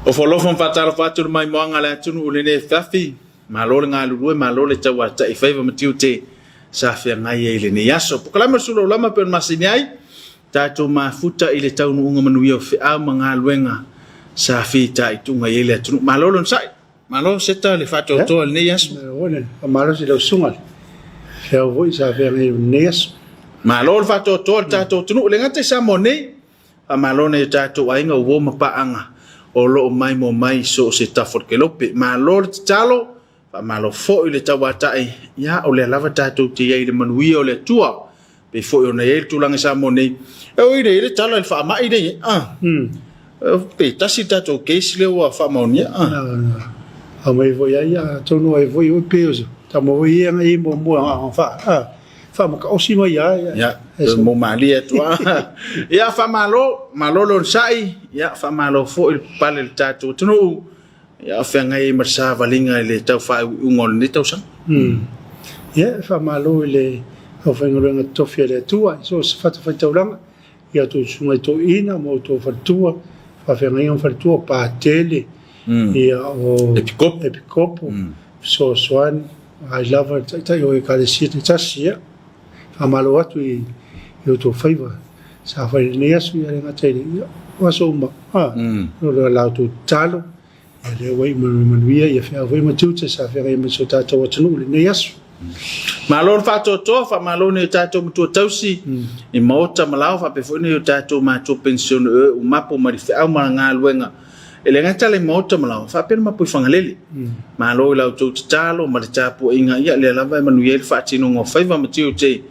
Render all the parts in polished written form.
Ofoalofa ma faatalofa atu le maimoaga a le atunuu i lenei afiafi. Malo le galulue, malo le tauatai i faiva ma tiute sa feagai ai i lenei aso. Polokalame o le Sulaulama pei ona masani ai, tatou mafuta i le taunuuga manuia o feau ma galuega sa fitaituga i ai le atunuu. Malo le onosai, malo Seta le faatoatoa i lenei aso. Faamalosi lau susuga i le feau foi sa feagai ai i lenei aso. Malo le faatoatoa i le tatou atunuu, e le gata i Samoa nei, faamalo nai o tatou aiga, uo ma paaga o lo o maimoa mai i so o se tafa o le kelope. Malo le tatalo, faamalo foi le tauatai, ia o lea lava tatou te i ai i le manuia o le Atua. Pei foi ona i ai le tulaga i Samoa nei, e ui i le tala i le faamai lea e i ai, pe tasi le tatou case lea ua faamaonia. Aumai foi ai, atonu ai foi pei o tama foi ia na i ai muamua faamataosi mai lava. Ia, mo malie atu lava. Ia, faamalo, malo le onosai, ia, faamalo foi le papale i le tatou atunuu, ia, o feagai ai ma le savaliga i le tau faaiuiuga o lenei tausaga. Ia, faamalo i le aufaigaluega totofi a le Atua i so o se fatafaitaulaga, i a outou susuga i toeaiina ma outou faletua, faafeagaiga ma faletua, Patele, ia, o Epikopo, Epikopo, fesoasoani, ai lava le taitai o Ekalesia taitasi, ia, faamalo atu i outou faiva sa fai i lenei aso, ia le gata i le, ia, o aso uma, a, o la outou tatalo, ia lea ua iu manuia, ia feau foi ma tiute sa feagai ma si o tatou atunuu i lenei aso. Malo le faatoatoa, faamalo i o tatou matua tausi i maota ma laoa, faapea foi nai o tatou matua penisione o e ua mapo mai le feau ma galuega. E le gata la i maota ma laoa, faapea le mapo i Fagalele. Malo i la outou tatalo ma le tapuaiga, ia lea lava e manuia ai le faatinoga o faiva ma tiute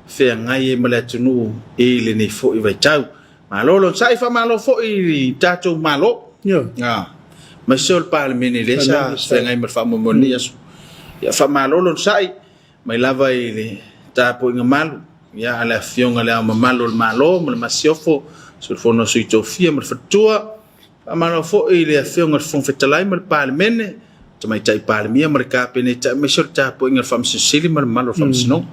feagai ai ma le atunuu i lenei foi vaitau. Malo le onosai, faamalo foi i le tatou Malo. Aemaise o le Palemene lea sa feagai ma le faamoemoe i lenei aso. Ia faamalo le onosai mai lava i le tapuaiga malu a le Afioga i Le Ao Mamalu o le Malo ma le Masiofo, Sui o le Fono a Sui Tofia ma le Faletua. Faamalo foi i le Afioga i le Fofoga Fetalai ma le Palemene, Tamaitai Palemia ma le Kapeneta, aemaise o le tapuaiga a le Faamasino Sili ma le mamalu o le Faamasinoga.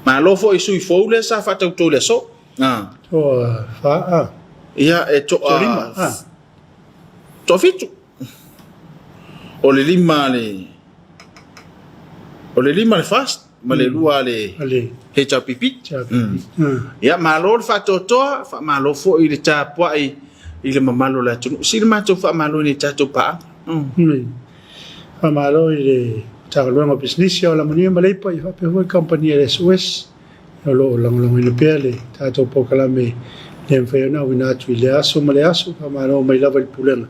Malo foi i sui fou lea sa faatauto i le aso. Toa fa a. Ia, e toa... Toalima a. Toafitu. O le lima le... O le lima le FAST ma le lua le HRPP. Ia, malo le faatoatoa, faamalo foi i le tapuai i le mamalu o le atunuu. Sili matou faamalo i tatou paaga. Faamalo i le Matagaluega o Pisinisi, Alamanuia ma Leipa, ia faapea foi le kamupani a le SOS. O lo o lagolagoina pea le tatou polokalame le mafai ona auina atu i lea aso ma lea aso. Faamalo mai lava i le Pulega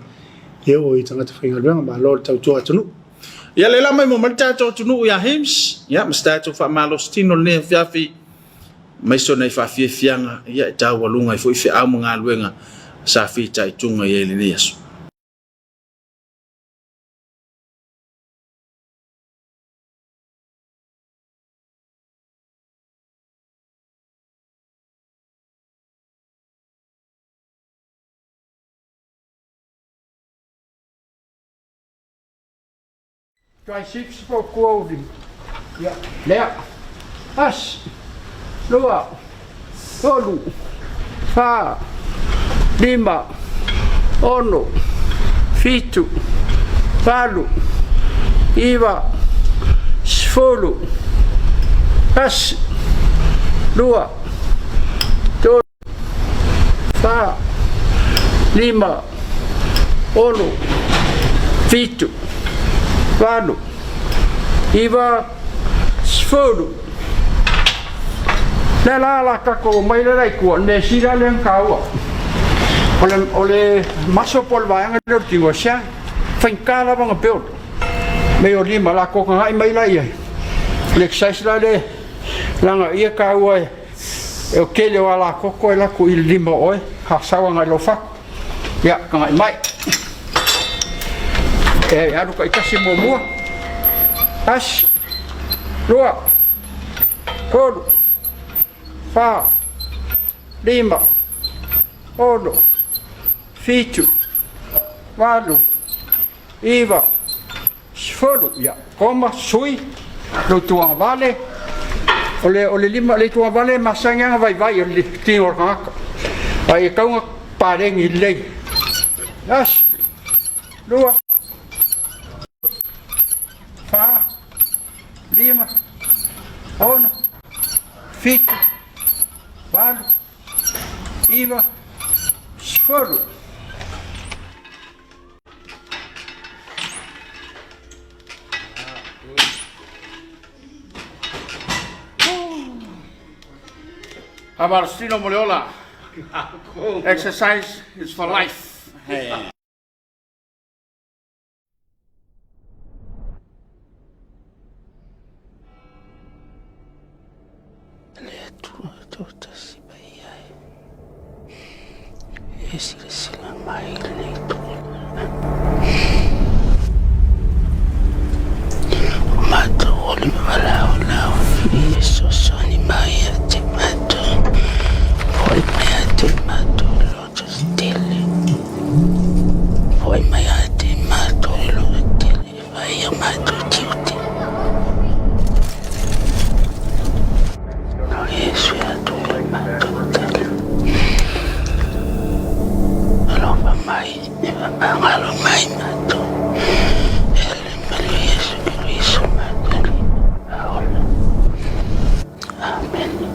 e oo i tagata faigaluega. Malo le tautua atunuu. Ia lea la maimoa mai le tatou atunuu ia Hims, ia ma se tatou faamalositino i lenei afiafi, aemaise o nai faafiafiaga ia e taualuga ai foi feau ma galuega sa fitaituga i ai i lenei aso. Triceps po o tua ia lea. Tasi, lua, tolu, fa, lima, ono, fitu, valu, iva, sefulu, tasi, lua, tolu, fa, lima, ono, fitu, valu, iva, sefulu. Le la la tatou omai le la i tua, le measili lava lea na taua. O le, o le maso po o le vaega lea o le tino e sea, faigata lava ona build. Mei o lima, la tou tagai mai la i ai. O le exercise la lea, leaga ia taua e, e o tele o alatoto e latou i le lima o oe, a sau agai lou fatu. Ia, tagai mai. E alu taitasi muamua. Tasi, lua, tolu, fa, lima, ono, fitu, valu, iva, sefulu. Ia, koma, sui, lou tuagavale. O le, o le lima, le tuagavale e masani lava ona vaivai o le tino o le tagata. Ae e tatau ona paleni lelei. Tasi, Lua, fa, lima, ono, fitu, valu, iva, sefulu. Faamalositino mo le ola. Exercise is for life. Le Atua toatasi mai ai, e silasila mai i lenei tulaga. O matou o le valaolao i fesoasoani mai ia te matou, foi mai ia te matou le loto tetele, foi mai ia te matou le loto tetele e fai i o matou tiute. O Iesu e atu i le matou tala. Alofa mai, e faamagalo mai matou. E ala i le malu Iesu Keriso matou Alii ma Ola. Amene.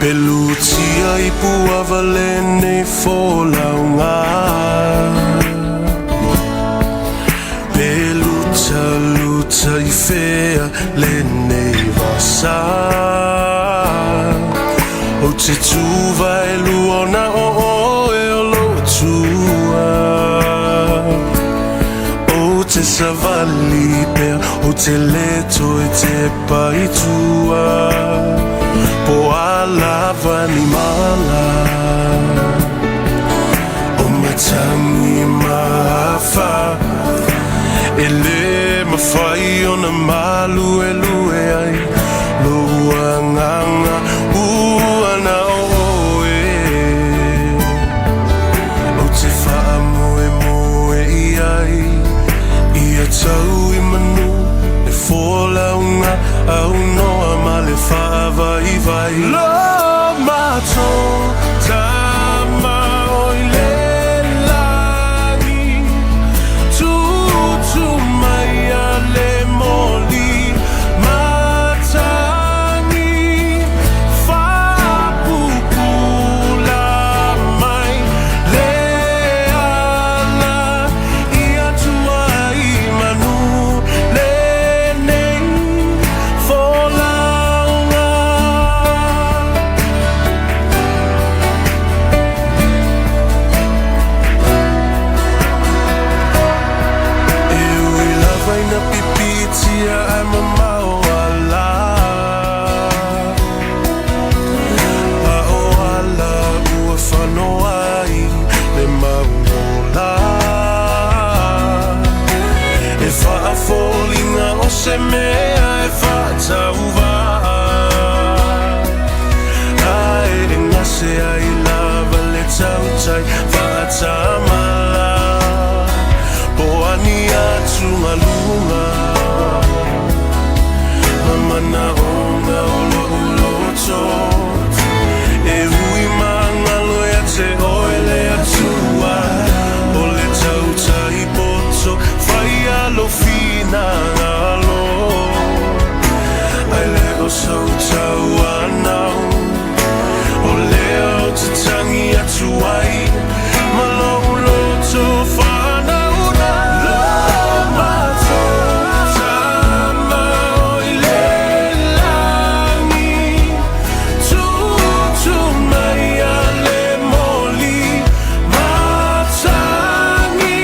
Pelutia i puava lenei folauga Pelutaluta i fea lenei vasa Ou te tuva e luona o oe o lou tua Ou te savali pea, ou te le toe tepa i tua Po a lava ni mala O matangi mafa E le mafai ona maluelue ai Lou agaga ua na o oe Ou te faamoemoe i ai Ia tau i manu le folauga aunoa ma le faavaivai Lo matou Tama o i le lagi Tutu mai a le moli matagi Faapupula mai le ala i atua i manu lenei folauga. E ui lava ina pipiitia ae mamao ala A o ala ua fanoa ai le mauola E faafoliga o se mea e faatauvaa Ae e gase ai lava le tautai faatamala Po o ni atugaluga Ma manaoga o lou loto E ui magalo ia te oe le Atua O le tautai poto faia lou finagalo Ae le o sou tauanau O lea ou te tagi atu. atu ai ma lou loto faanauna. Lo matou Tama o i le lagi, tutu mai a le moli matagi,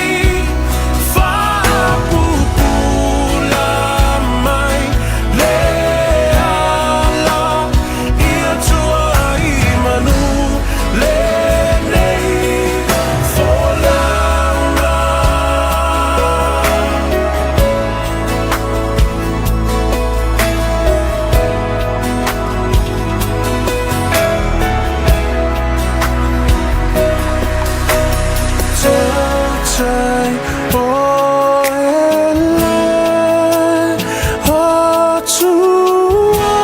faapupula mai le ala ia tua i manu lenei folauga. Tautai o ele atua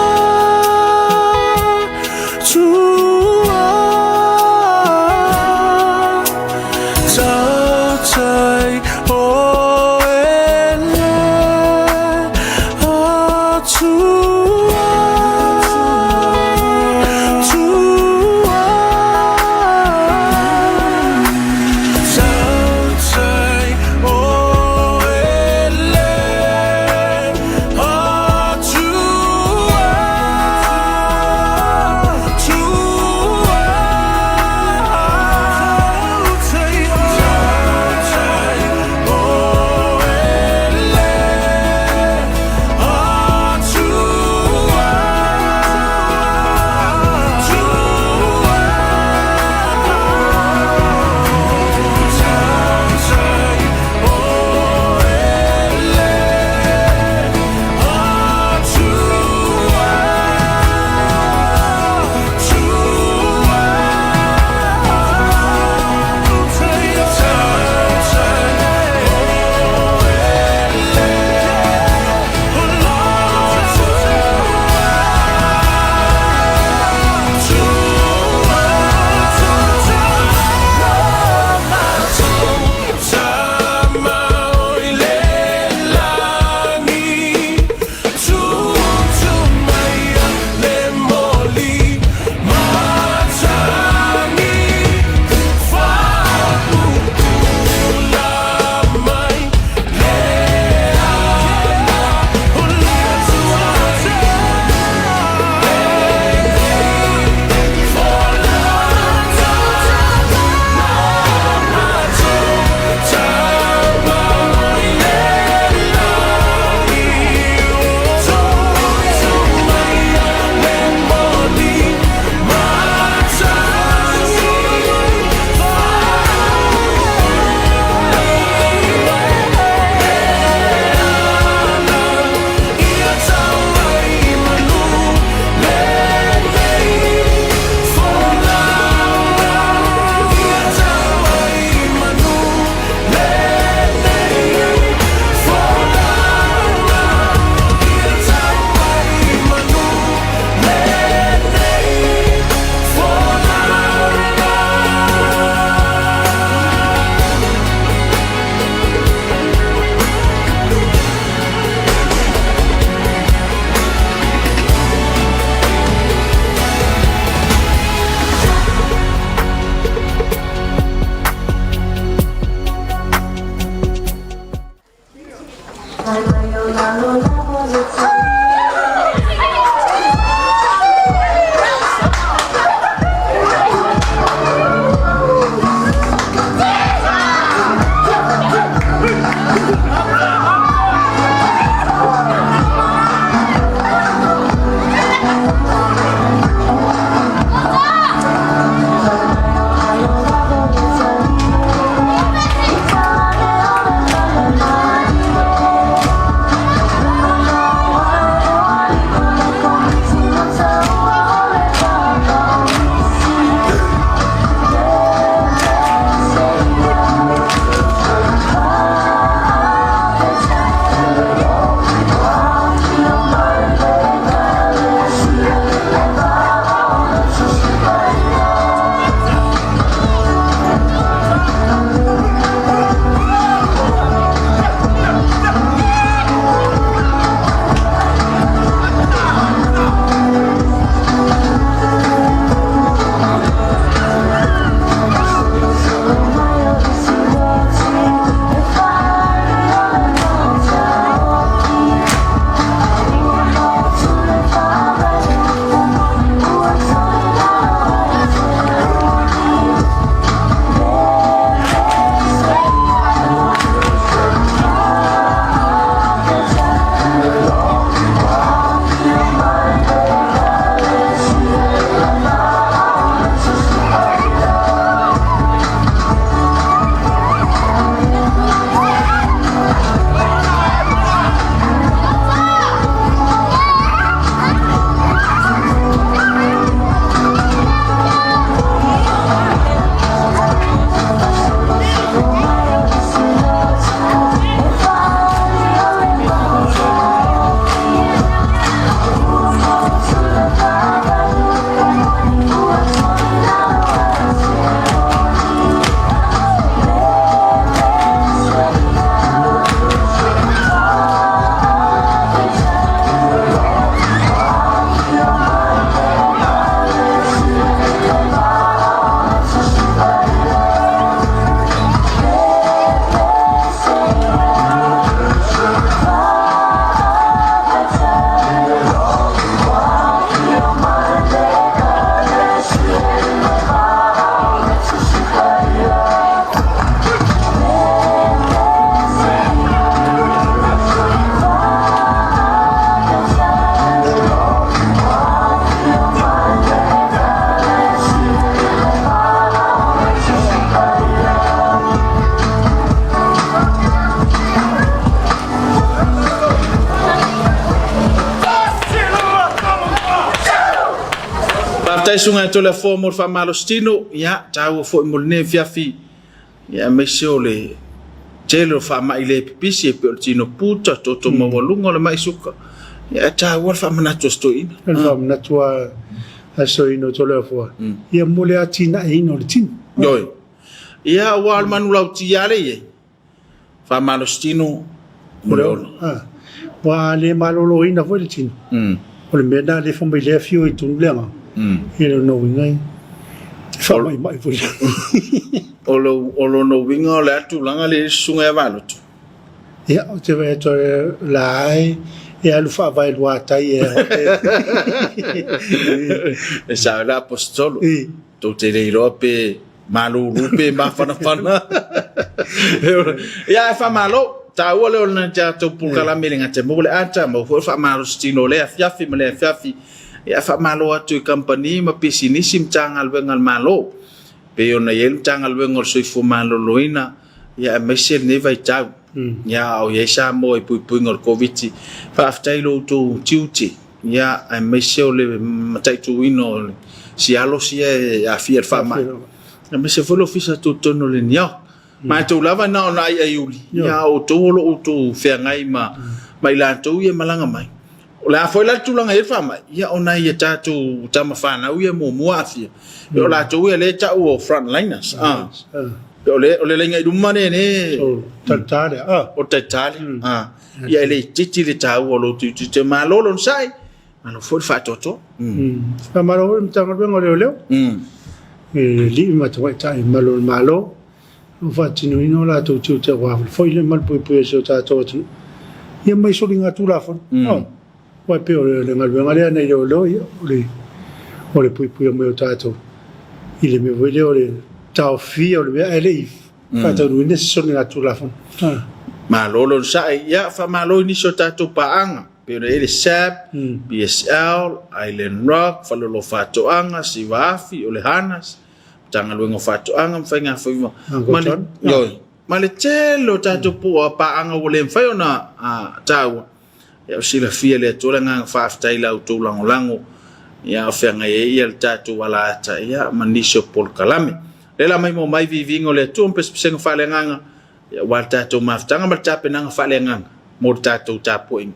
tua. Tautai o ele atua tua. Tautai o ele atua tua. Tautai o ele atua tua. Tama o i le lagi, tutu mai a le moli matagi, faapupula mai le ala o le Atua. Faafetai Susuga ia Toleafoa mo le faamalositino, ia, taua foi mo lenei afiafi, ia, aemaise o le tele o faamai le pipisi e pei o le tino puta, toto maualuga o le mai suka. Ia, e taua le faamanatu a si toeaina. O le faamanatu a si toeaina o Toleafoa, ia mo le atinaeina o le tino. Ioe. Ia, aua o le manulauti lava lea e i ai, Faamalositino mo le ola. Aua a le maloloina foi le tino, o le mea lena lea fai mai lea afio i tonu le agaga, ia lona uiga e faamaimai foi. O lona uiga o le a le tulaga lea i le susuga ia Valoto? Ia, ou te vaai atu o la e alu faavaeluatai e. E sao le Aposetolo. Tou te le iloa pe malulu pe mafanafana. Ia ae faamalo. Taua lea o le tatou polokalame le gata maua le ata, maua foi le faamalositino o lea afiafi ma lea afiafi. Ia faamalo atu i kamupani ma pisinisi ma Matagaluega a le Malo. Pei ona i ai le Matagaluega o le Soifua Maloloina, ia aemaise lenei vaitau. Ia a o i ai Samoa i puipuiga o le Koviti. Faafetai i lo outou tiute. Ia, aemaise o le mataituina o sialo sia e aafia i le faamai, aemaise foi le Ofisa Tutotonu o le NEOC. Matou lava na ona aiaiuli, ia a o outou o lo o outou feagai ma i latou ia e malaga mai. O le a foi la le tulaga e i ai le faamai, ia o nai a tatou tama fanau ia e muamua aafia, o latou ia lea e tau o frontliners. O le laina i luma lea, o le taita lea. Ia e le itiiti le taua o lou tiute. Malo le onosai, malo foi le faatoatoa. Faamalo foi le Matagaluega o Leoleo i alii ma tamaitai malu o le Malo o lo o faatinoina o latou tiute aua foi le malupuipuia o si o tatou atunuu ia mai soligatulafono. Aua e pei o le galuega lea nai leoleo, ia, o le puipuia mai o tatou i le mea foi lea o le taofia o le mea ae le i faataunuuina se soligatulafono. Malo le onosai. Ia, faamalo i nisi o tatou paaga, pei ona i ai le SAB, BSL, Island Rock, Faleolo o Faatoaga, Siva Afi, o le HANAS, Matagaluega o Faatoaga ma Faiga Faiva, ma le, ioe, ma le tele o tatou paaga ua le mafai ona taua. Ia ua silafia e le Atua le agaga faafetai i la outou lagolago ia o feagai ai ia le tatou alaata ia ma nisi o polokalame. O lea la maimoa mai viiviiga o le Atua ma pesepesega faaleagaga ia aua le tatou mafutaga ma le tapenaga faaleagaga mo le tatou tapuaiga.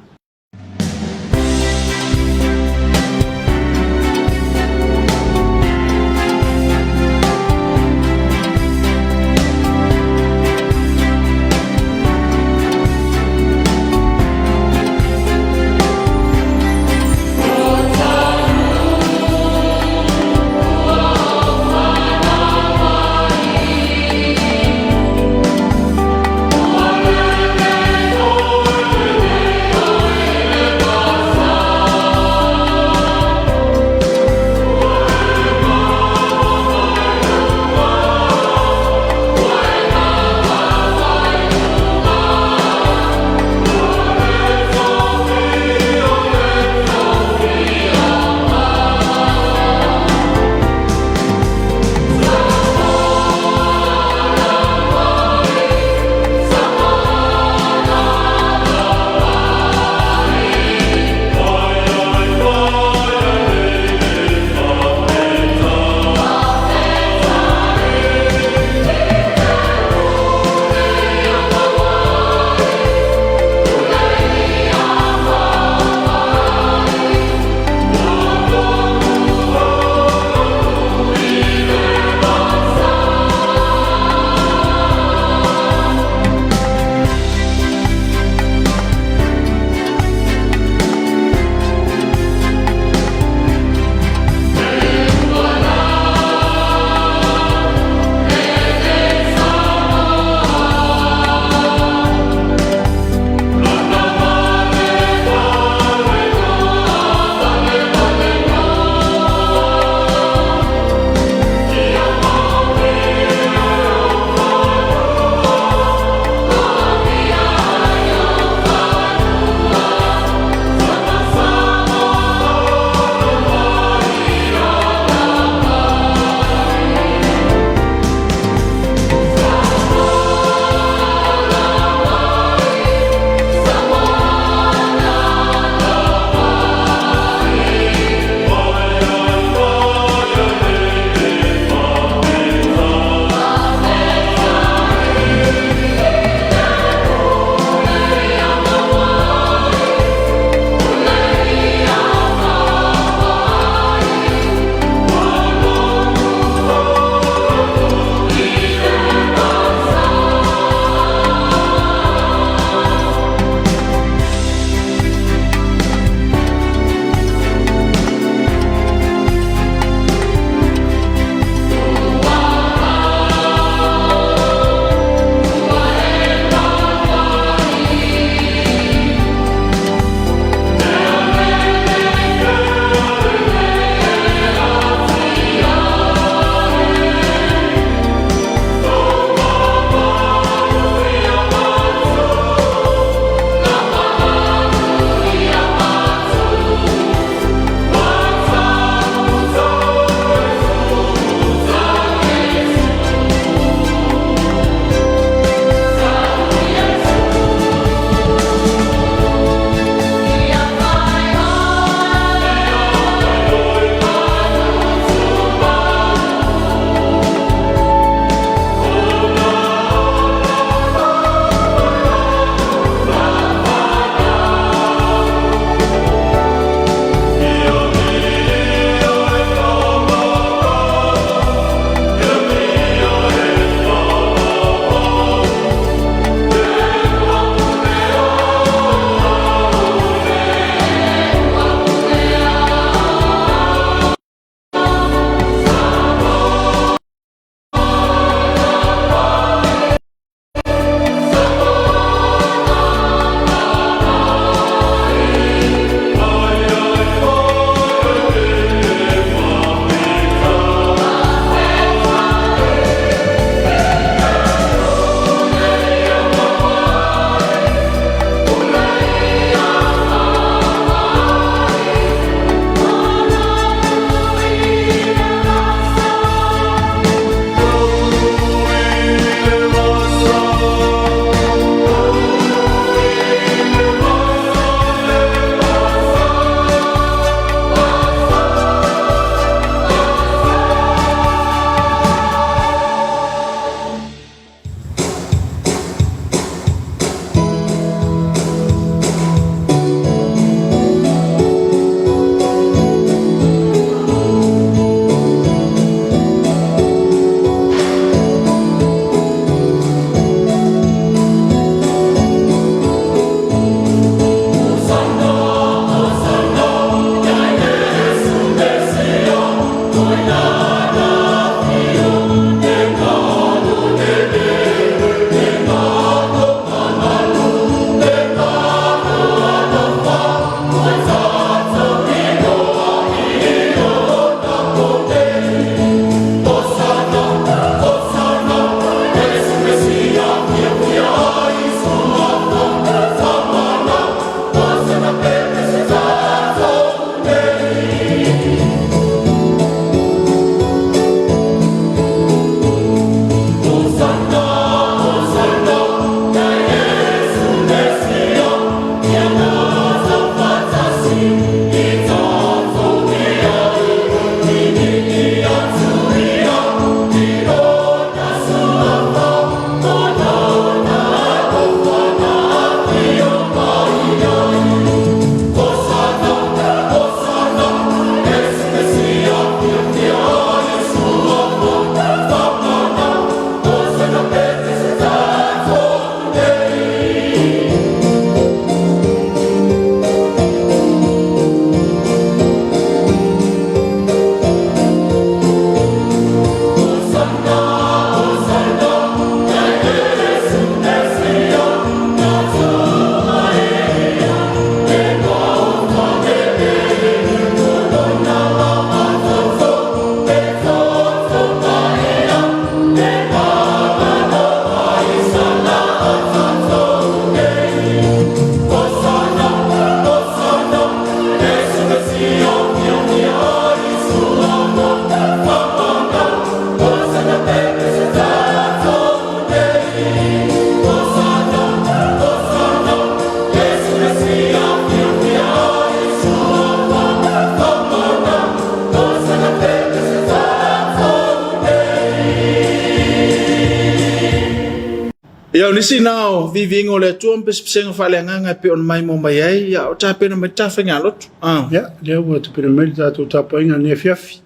o nisi na o viviga o le Atua ma pesepesega faaleagaga e pei ona maimoa mai ai, ia o tapena mai le ta faigalotu. Ah. Ia, lea ua tapena mai le tatou tapuaiga i lenei afiafi, e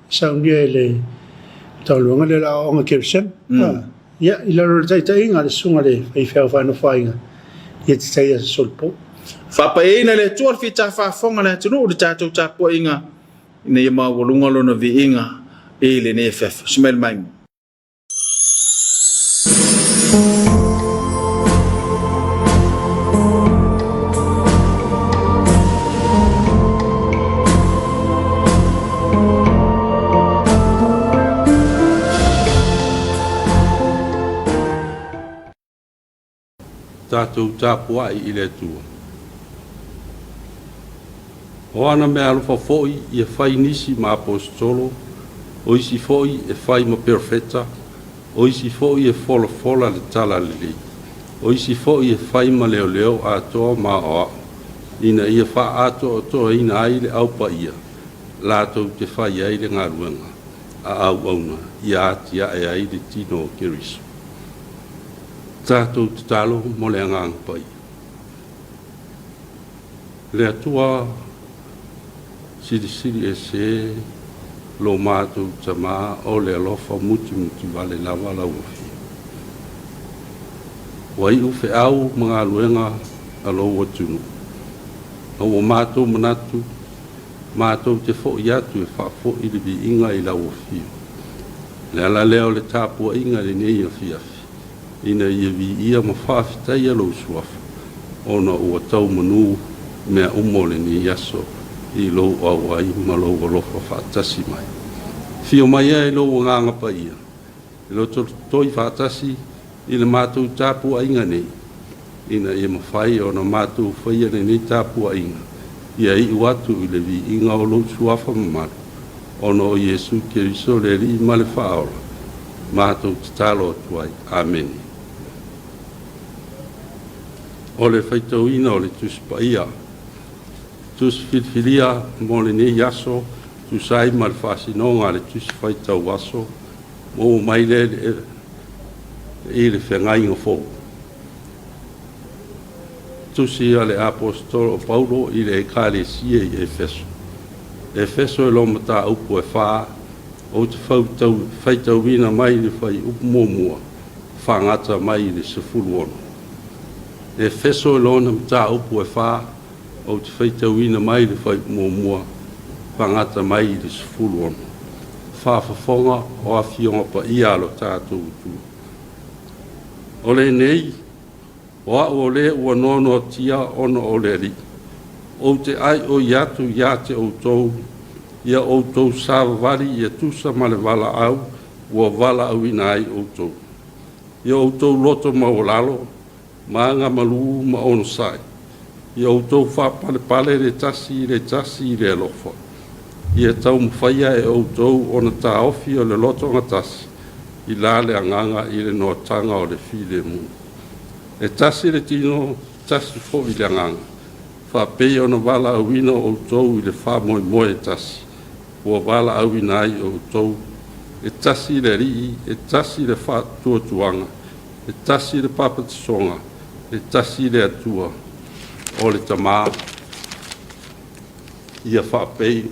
saunia e le Matagaluega lea o le Aoaoga Kerisiano. Ah. Ia, i lalo o le taitaiga a le Susuga i le Faifeau Faanofoaiga ia Te Taia Solopo. Faapaiaina e le Atua le fita faafofoga a le atunuu i le tatou tapuaiga ina ia maualuga lona viiga i lenei afiafi. Osi mai le maimoa. Tatou tapuai i le Atua. O ana mea alofa foi ia fai nisi ma aposetolo, o isi foi e fai ma perofeta, o isi foi e folafola le tala lelei, o isi foi e fai ma leoleo atoa ma aoao, ina ia faaatoatoaina ai le au paia latou te fai ai le galuega a auauna ia atiae ai le tino o Keriso. Tatou tatalo mo le Agaga Paia. Le Atua Silisili Ese, lo matou Tama o le alofa mutimutivale lava lau Afio. Ua iu feau ma galuega a lou atunuu, a ua matou manatu matou te foi atu e faafoi le viiga i lau Afio. O le ala lea o le tapuaiga i lenei afiafi, ina ia viia ma faafetaia lou Suafa, ona ua tau manu mea uma o lenei aso i lou auai ma lou alofa faatasi mai. Afio mai ea i lou Agaga Paia, e lotolotoi faatasi i le matou tapuaiga nei, ina ia mafai ona matou faia lenei tapuaiga ia iu atu i le viiga o lou Suafa mamalu, ona o Iesu Keriso le Alii ma le Faaola, matou tatalo atu ai. Amene. O le faitauina o le Tusi Paia, Tusi filifilia mo lenei aso, tusa ai ma le faasinoga a le Tusi Faitau Aso, maua mai lea i le Feagaiga Fou. Tusi a le Aposetolo o Paulo i le Ekalesia i Efeso. Efeso e lou mataupu e fa, ou te faitauina mai le fuaiupu muamua, faagata mai i le 16. Efeso e lona mataupu e fa, ou te faitauina mai le fuaiupu muamua, faagata mai i le 16. Faafofoga o Afioga Paia a lo tatou Atua. O lenei, o a'u o le ua noanoatia ona o le Alii, ou te aioi atu ia te outou, ia outou savavali ia tusa ma le valaau ua valaauina ai outou. Ia outou loto maualalo, ma agamalu ma onosai, ia outou faapalepale le tasi i le tasi i le alofa. Ia taumafaia e outou ona taofi o le lotogatasi i la le agaga i le noataga o le filemu. E tasi le tino, tasi foi le agaga, faapei ona valaauina outou i le faamoemoe e tasi, ua valaauina ai outou, e tasi le Alii, e tasi le faatuatuaga, e tasi le papatisoga, e tasi le Atua, o le Tama, ia faapei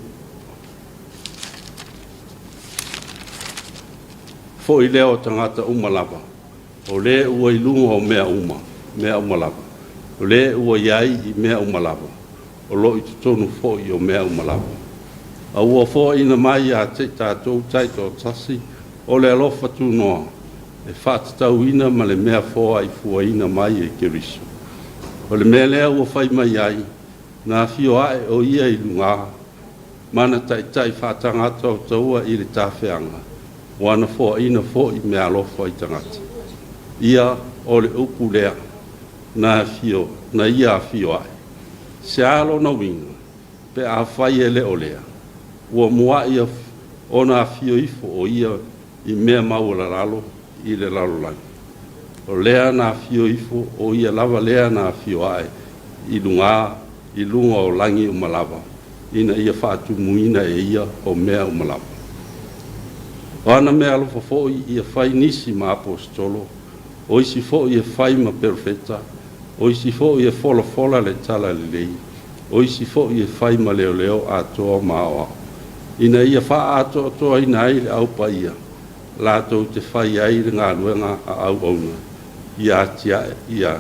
foi lea o tagata uma lava, o le ua i luga o mea uma, mea uma lava, o le ua i ai i mea uma lava, o lo o i totonu foi o mea uma lava. A ua foaiina mai ia te i tatou taitoatasi o le alofa tunoa, e faatatauina ma le mea foaifuaina mai e Keriso. O le mea lea ua fai mai ai, na afio ae o ia i lugā, ma na taitai faatagata o taua i le tafeaga, ua na foaina foi meaalofa i tagata. Ia, o le upu lea, na afio, na ia afio ae. Se a lona uiga, pe afai e le o lea, ua mua'i ona afio ifo o ia i mea maualalalo i le lalolagi. O lea na afio ifo, o ia lava lea na afio ae i lugā, i luga o lagi uma lava, ina ia faatumuina e ia o mea uma lava. O ana mea alofa foi ia fai nisi ma aposetolo, O isi foi e fai ma perofeta, o isi foi e folafola le Talalelei, o isi foi e fai ma leoleo atoa ma aoao, ina ia faaatoatoaina ai le Au Paia, latou te fai ai le galuega a auauna, ia atiae, ia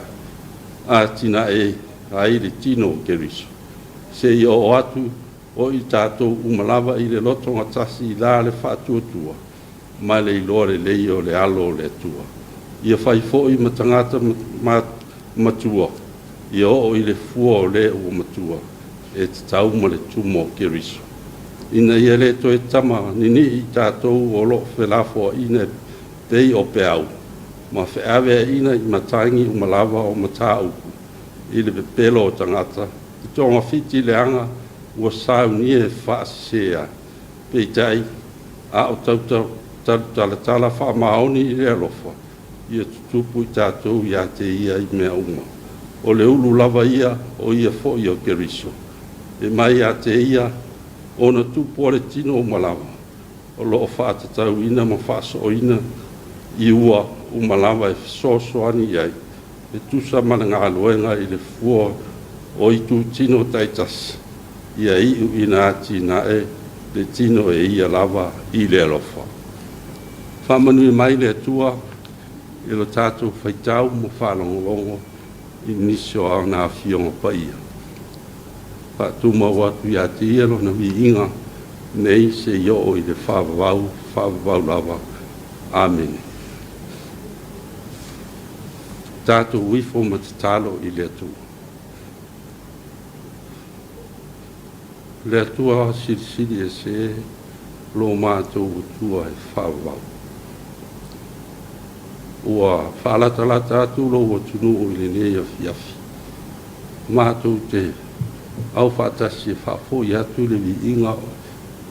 atinae ai le tino o Keriso, seia oo atu o i tatou uma lava i le lotogatasi i la le faatuatua ma le iloa lelei o le Alo o le Atua. Ia fai foi ma tagata matua, ia oo i le fua o le ua matua, e tatau ma le tumo o Keriso. Ina ia le toe tama ninii i tatou o lo o felafoaiina e pei o peau, ma feaveaiina i matagi uma lava o mataupu i le pepelo o tagata, i togafiti leaga ua saunia e faasese ai. Peitai, a o tautalatala faamaoni i le alofa, ia tutupu i tatou ia te ia i mea uma. O le ulu lava ia, o ia foi o Keriso. E mai ia te ia ona tupu o le tino uma lava, o lo o faatatauina ma faasooina i ua uma lava e fesoasoani i ai, e tusa ma le galuega i le fua o itutino taitasi, ia iu ina atinae le tino e ia lava i le alofa. Faamanuia mai le Atua i lo tatou faitau ma faalogologo i nisi o ana Afioga Paia. Faatumau atu ia te Ia Lona viiga nei seia oo i le faavavau, faavavau lava. Amene. Tatou ifo ma tatalo i le Atua. Le Atua Silisili Ese lo matou Atua e faavavau. Ua faalatalata atu lou atunuu i lenei afiafi. Matou te aufaatasi e faafoi atu le viiga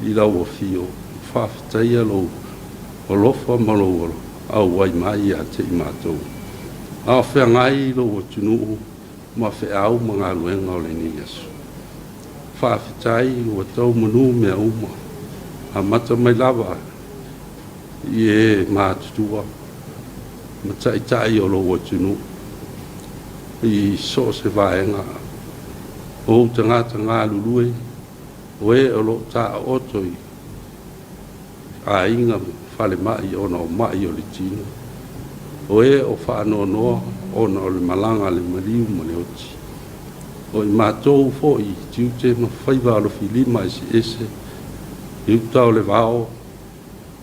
i lau afio, faafetaia lou alofa ma lou auai mai ia te i matou. A o feagai lou atunuu ma feau ma galuega o lenei aso. Faafetai ua tau manu mea uma, amata mai lava i e matutua ma taitai o lou atunuu i so o se vaega o ou tagata galulue, o e o lo o taooto i aiga ma falemai ona o mai o le tino, o e o faanoanoa ona o le malaga a le maliu ma le oti. O i matou foi i tiute ma faiva alofilima eseese i uta o le vao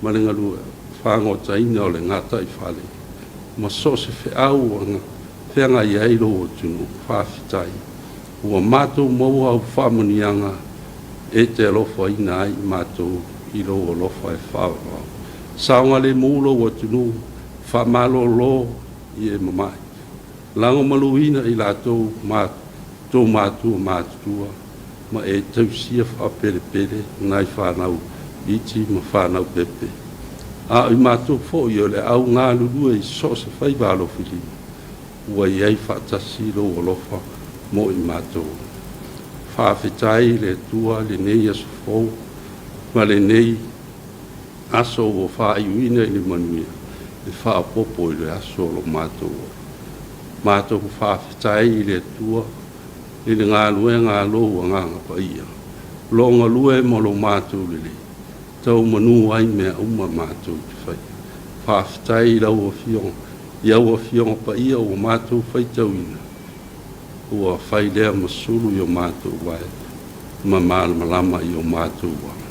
ma le galue fagotaina o le gataifale ma so o se feau ua feagai ai lou atunuu. Faafetai ua matou maua au faamanuiaga e te alofaina ai i matou i lou alofa e faavavau. Saogalemu lou atunuu, faamalolo i e mamae. Lagomaluina i latou ma tou matua matutua ma e tausia faapelepele nai fanau iti ma fanau pepe. A o i matou foi o le au galulue i so o se faiva alofilima, ua i ai faatasi lou alofa mo i matou. Faafetai i le Atua lenei aso fou ma lenei aso ua faaiuina i le manuia e faaopoopo i le aso o lo matou ola. Matou faafetai i le Atua i le galuega a lou Agaga Paia, lo galue ma lo matou lelei, tau manu ai mea uma matou te faia. Faafetai i lau Afioga, i au Afioga Paia ua matou faitauina, ua fai lea ma sulu i o matou vae ma malamalama i o matou ala.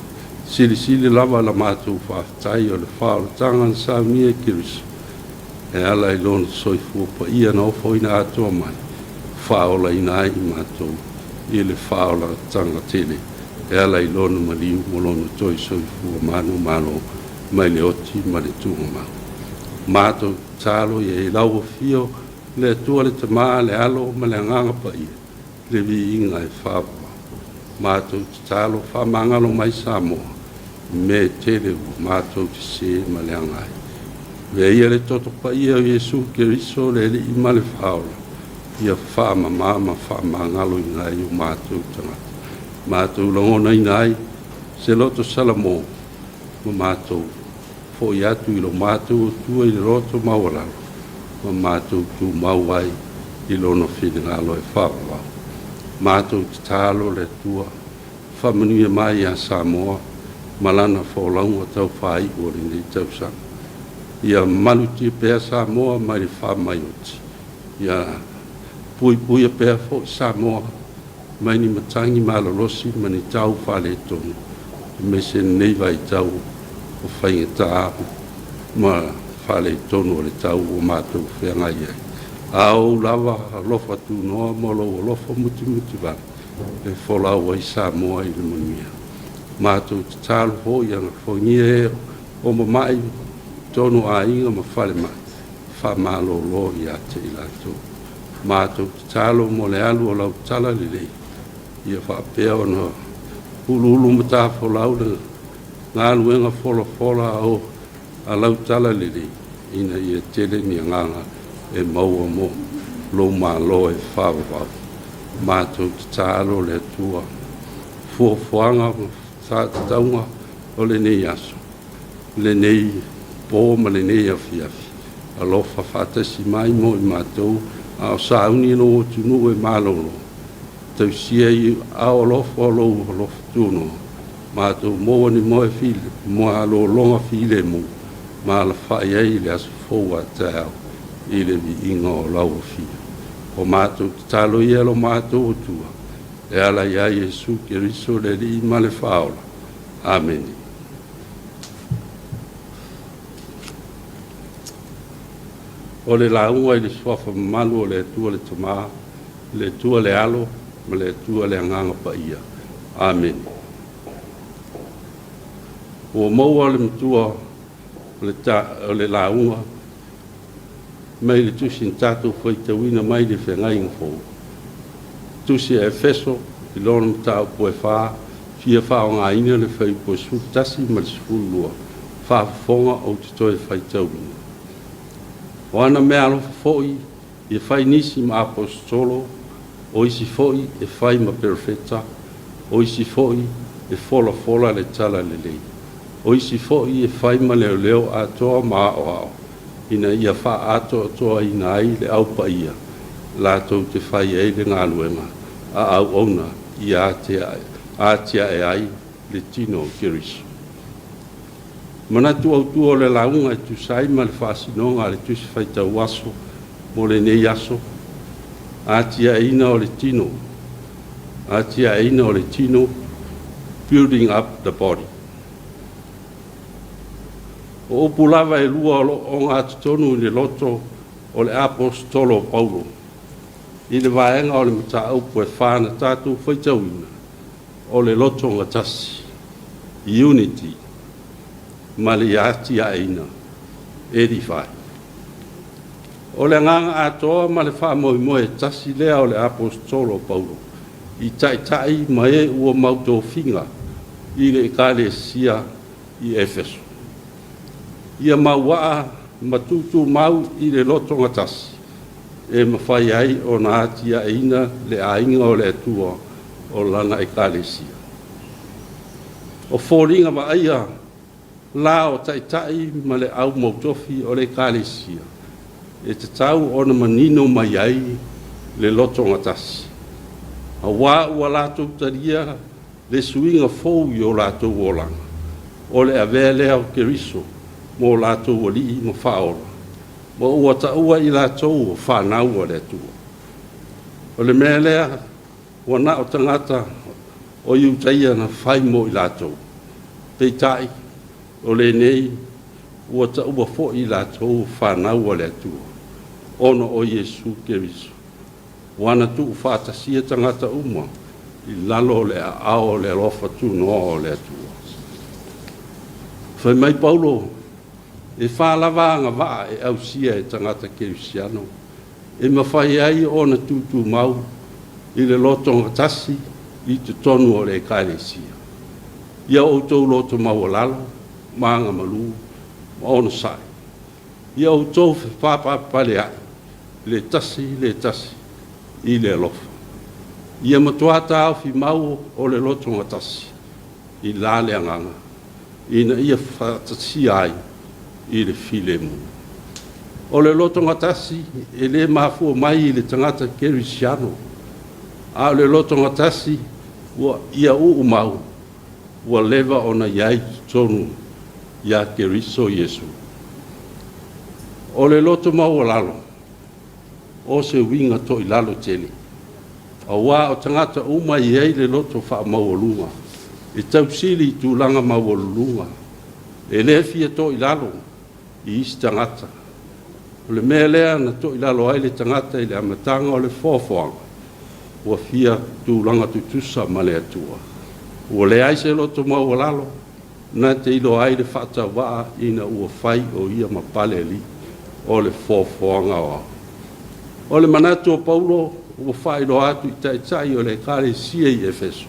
Silisili lava la matou faafetai o le faaolataga na saunia e Keriso e ala i lona soifua paia na ofoina atoa mai, faaolaina ai i matou i le faaolataga tele e ala i lona maliu ma lona toe soifua manumalo mai le oti ma le tuugamau. Matou tatalo ia i lau afio le Atua le Tama, le Alo ma le Agaga Paia, le viiga e faavavau. Matou tatalo faamagalo mai Samoa i mea e tele ua matou sese ma leaga ai. Avea ia le toto paia o Iesu Keriso le Alii ma le Faaola, ia faamama ma faamagaloina ai o matou tagata. Matou lagonaina ai se loto salamo ma matou foi atu i lo matou Atua i le loto maualalo. ma matou tumau ai i Lona finagalo e faavavau. Matou tatalo le Atua, faamanuia mai ia Samoa ma lana folauga tau faaiu o lenei tausaga. Ia malutia pea Samoa mai le faamai oti. Ia puipuia pea foi Samoa mai ni matagi malolosi ma ni tau faaletonu, aemaise lenei vaitau o faigata ma faaletonu o le tau ua matou feagai ai. A o ou lava alofa tunoa ma lou alofa mutimutivale e folau ai Samoa i le manuia. Matou tatalo foi ia alofagia e o mama'i i totonu o aiga ma falemai, faamalolo ia te i latou. Matou tatalo mo le alu o lau talalelei, ia faapea ona uluulu matafolau le galuega folafola o a lau talalelei, ina ia tele ni agaga e maua mo lou Malo e faavavau. Matou tatalo le Atua, fuafuaga ma faatatauga o lenei aso, lenei po ma lenei afiafi, alofa faatasi mai mo i matou a o sauni lou atunuu e malolo, tausia i aao alofa o lou alofa tunoa, matou maua ni moe malologa filemu ma alafai ai i le aso fou a taeao i le viiga o lau Afio. O matou tatalo ia lo matou Atua e ala ia Iesu Keriso le Alii ma le Faaola. Amene. O le lauga i le suafa mamalu o le Atua le Tama, le Atua le Alo ma le Atua le Agaga Paia. Amene. Ua maua le matua o le lauga mai le tusi na tatou faitauina mai le Feagaiga Fou, Tusi a Efeso i lona mataupu e 4, fia faaaogaina le fuaiupu e 11 ma le 12, faafofoga ou te toe faitauina. O ana meaalofa foi ia fai nisi ma aposetolo, o isi foi e fai ma perofeta, o isi foi e folafola le talalelei, o isi foi e fai ma leoleo atoa ma aoao, ina ia faaatoatoaina ai le Au Paia, latou te fai ai le galuega a auauna ia atiae ai le tino o Keriso. Manatu autu o le lauga e tusa ai ma le faasinoga a le Tusi Faitau Aso mo lenei aso, atiaeina o le tino, atiaeina o le tino, building up the body. O upu lava e lua o lo o ogatotonu i le loto o le aposetolo o Paulo i le vaega o le mataupu e 4 na tatou faitauina, o le lotogatasi, unity, ma le atiaeina, edify. O le agaga atoa ma le faamoemoe e tasi lea o le aposetolo o Paulo i taitai ma e ua mautofiga i le Ekalesia i Efeso. Ia mauaa ma tutumau i le lotogatasi e mafai ai ona atiaeina le aiga o le Atua o lana Ekalesia. O foliga vaaia la o taitai ma le au mautofi o le Ekalesia e tatau ona manino mai ai le lotogatasi, aua ua latou talia le suiga fou i o latou olaga, o le avea lea o Keriso mo latou alii ma faaola, ma ua taua i latou o fanau a le Atua. O le mea lea ua na o tagata o Iutaia na fai mo i latou, peitai o lenei ua taua foi i latou o fanau a le Atua, ona o Iesu Keriso, ua na tuufaatasia tagata uma i lalo o le aao o le alofa tunoa o le Atua. Fai mai Paulo, e 4 lava agavaa e ausia e tagata kerisiano e mafai ai ona tutumau i le lotogatasi i totonu o le Ekalesia. Ia outou loto maualalo ma agamalu ma onosai. Ia outou fepaapapaleai le tasi le tasi i le alofa. Ia matua taofi mau o le lotogatasi i la le agaga, ina ia faatasia ai i le filemu. O le lotogatasi e le mafua mai i le tagata kerisiano, a o le lotogatasi ua ia uumau ua leva ona i ai i totonu ia Keriso Iesu. O le loto maualalo, o se uiga toilalo tele, auā o tagata uma e i ai le loto faamaualuga e tausili i tulaga maualuluga, e le fia toilalo i isi tagata. O le mea lea na toilalo ai le tagata i le amataga o le foafoaga, ua fia tulaga tutusa ma le Atua. Ua leai se loto maualalo na te iloa ai le faatauvaa ina ua fai o ia ma palealii o le foafoaga aoao. O le manatu o Paulo ua faailoa atu i taitai o le Ekalesia i Efeso,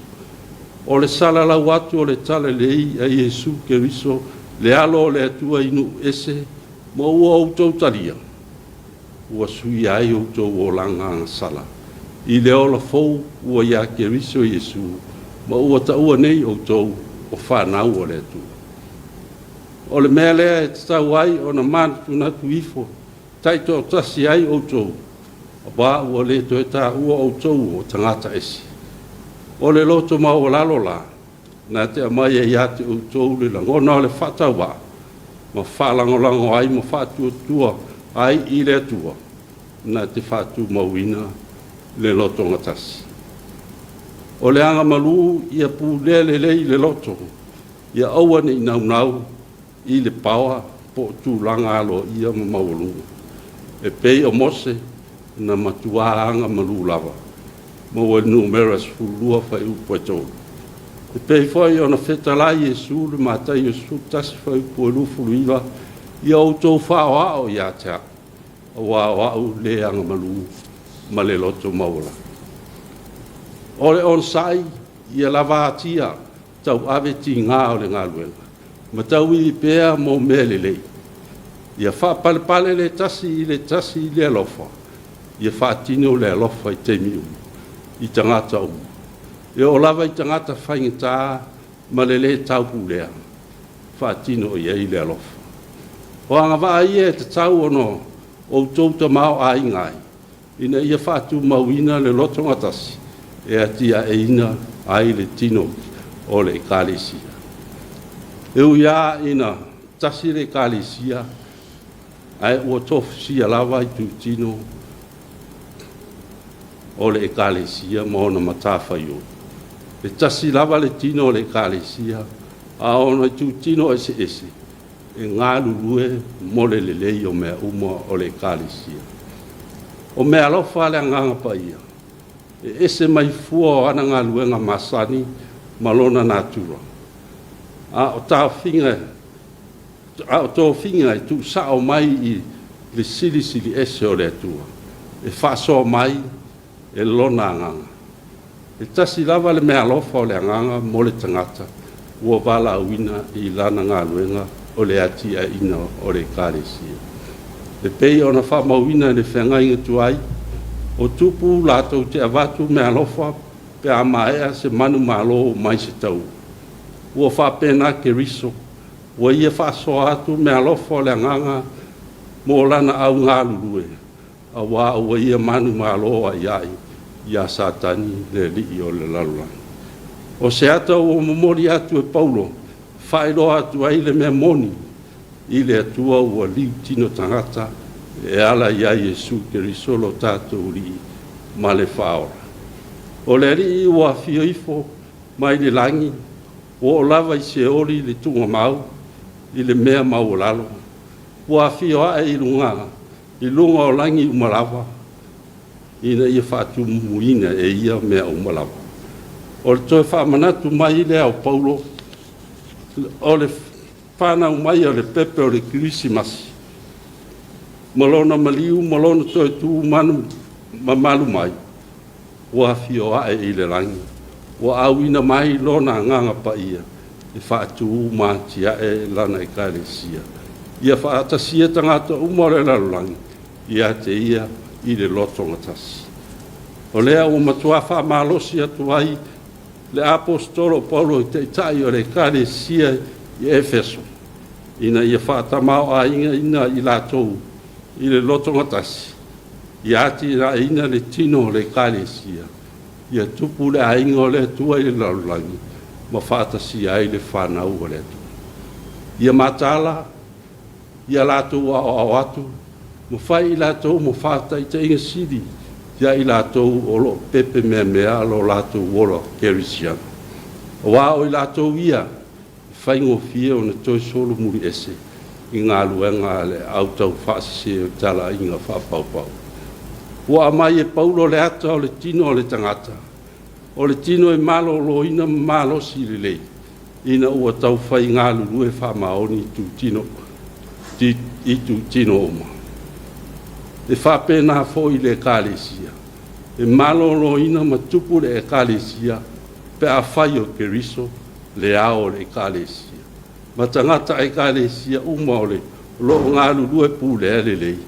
o le salalau atu o le Talalelei a Iesu Keriso, le Alo o le Atua i nuu ese, ma ua outou talia, ua suia ai outou olaga agasala i le ola fou ua iā Keriso Iesu, ma ua taua nei outou o fanau a le Atua. O le mea lea e tatau ai ona manatunatu ifo taitoatasi ai outou, auā ua le toe taua outou o tagata ese. O le loto maualalo la, na te aumaia ia te outou le lagona o le faatauvaa, ma faalagolago ai ma faatuatua ai i le Atua, na te faatumauina le lotogatasi. O le agamalu ia pulea lelei le loto, ia aua ne i naunau i le paoa po o tulaga aloaia ma maualuga, e pei o Mose na matuā agamalu lava. Maua i le Numera 12 fuaiupu e 3. E pei foi ona fetalai Iesu i le Mataio 11 fuaiupu e 29, Ia outou faaoao ia te au, aua o au le agamalu ma le loto maualalo. O le onosai, ia lava atia tauave tiga o le galuega, ma tauivi pea mo mea lelei. Ia faapalepale le tasi i le tasi i le alofa, ia faatino le alofa i taimi uma, i tagata uma, e oo lava i tagata faigata ma le lē taupulea, faatino i ai le alofa. O agavaa ia e tatau ona outou tamaoaiga ai, ina ia faatumauina le lotogatasi e atiaeina ai le tino o le Ekalesia. E ui lava ina tasi le Ekalesia, ae ua tofusia lava itutino o le Ekalesia ma ona matafaioi. E tasi lava le tino o le Ekalesia, a o ona itutino eseese e galulue mo le lelei o mea uma o le Ekalesia. O meaalofa a le Agaga Paia, e ese mai fua o ana galuega masani ma lona natura, a o taofiga a o tofiga e tuusao mai i le Silisili Ese o le Atua, e faasoa mai e Lona Agaga. E tasi lava le meaalofa o le Agaga mo le tagata ua valaauina i lana galuega o le atiaeina o le Ekalesia. E pei ona faamauina i le feagaiga tuai, o tupu latou te avatu meaalofa pe a maea se manumalo mai se taua. Ua faapena Keriso, ua ia faasoa atu meaalofa o le Agaga mo lana au galulue, auā ua ia manumalo aiai iā Satani le alii o le lalolagi. O se ata ua momoli atu e Paulo e faailoa atu ai le mea moni i le Atua ua liutino tagata e ala iā Iesu Keriso lo tatou Alii ma le Faaola. O le Alii ua afio ifo mai le lagi, ua oo lava i Seoli le tuugamau i le mea maualalo, ua afio ae i luga i luga o lagi uma lava, ina ia faatumumuina e ia mea uma lava. O le toe faamanatu mai lea o Paulo o le fanau mai o le pepe o le Kerisimasi ma lona maliu ma lona toe tu manu mamalu mai, ua afio ae i le lagi, ua auina mai lona Agaga Paia e faatu ma atiae lana Ekalesia, ia faatasia tagata uma o le lalolagi ia te ia i le lotogatasi. O lea ua matua faamalosi atu ai le Aposetolo o Paulo i Taitai o le Ekalesia i Efeso, ina ia faatamaoaigaina i latou. i le lotogatasi, ia atinaeina le tino o le Ekalesia, ia tupu le aiga o le Atua i le lalolagi ma faatasia ai le fanau a le Atua. Ia mataala, ia latou aoao atu ma fai i latou ma faataitaiga sili ia i latou o lo o pepemeamea lo latou ola kerisiano, aua o i latou ia e faigofie ona toe solomuli ese i galuega a le au taufaasese o talaiga faapaupau. Ua aumai e Paulo le ata o le tino o le tagata, o le tino e maloloina ma malosi lelei ina ua taufai galulue faamaoni i itutino uma. E faapena foi i le Ekalesia, e maloloina ma tupu le Ekalesia pe afai o Keriso le ao o le Ekalesia, ma tagata Ekalesia uma o lo o galulue pulea lelei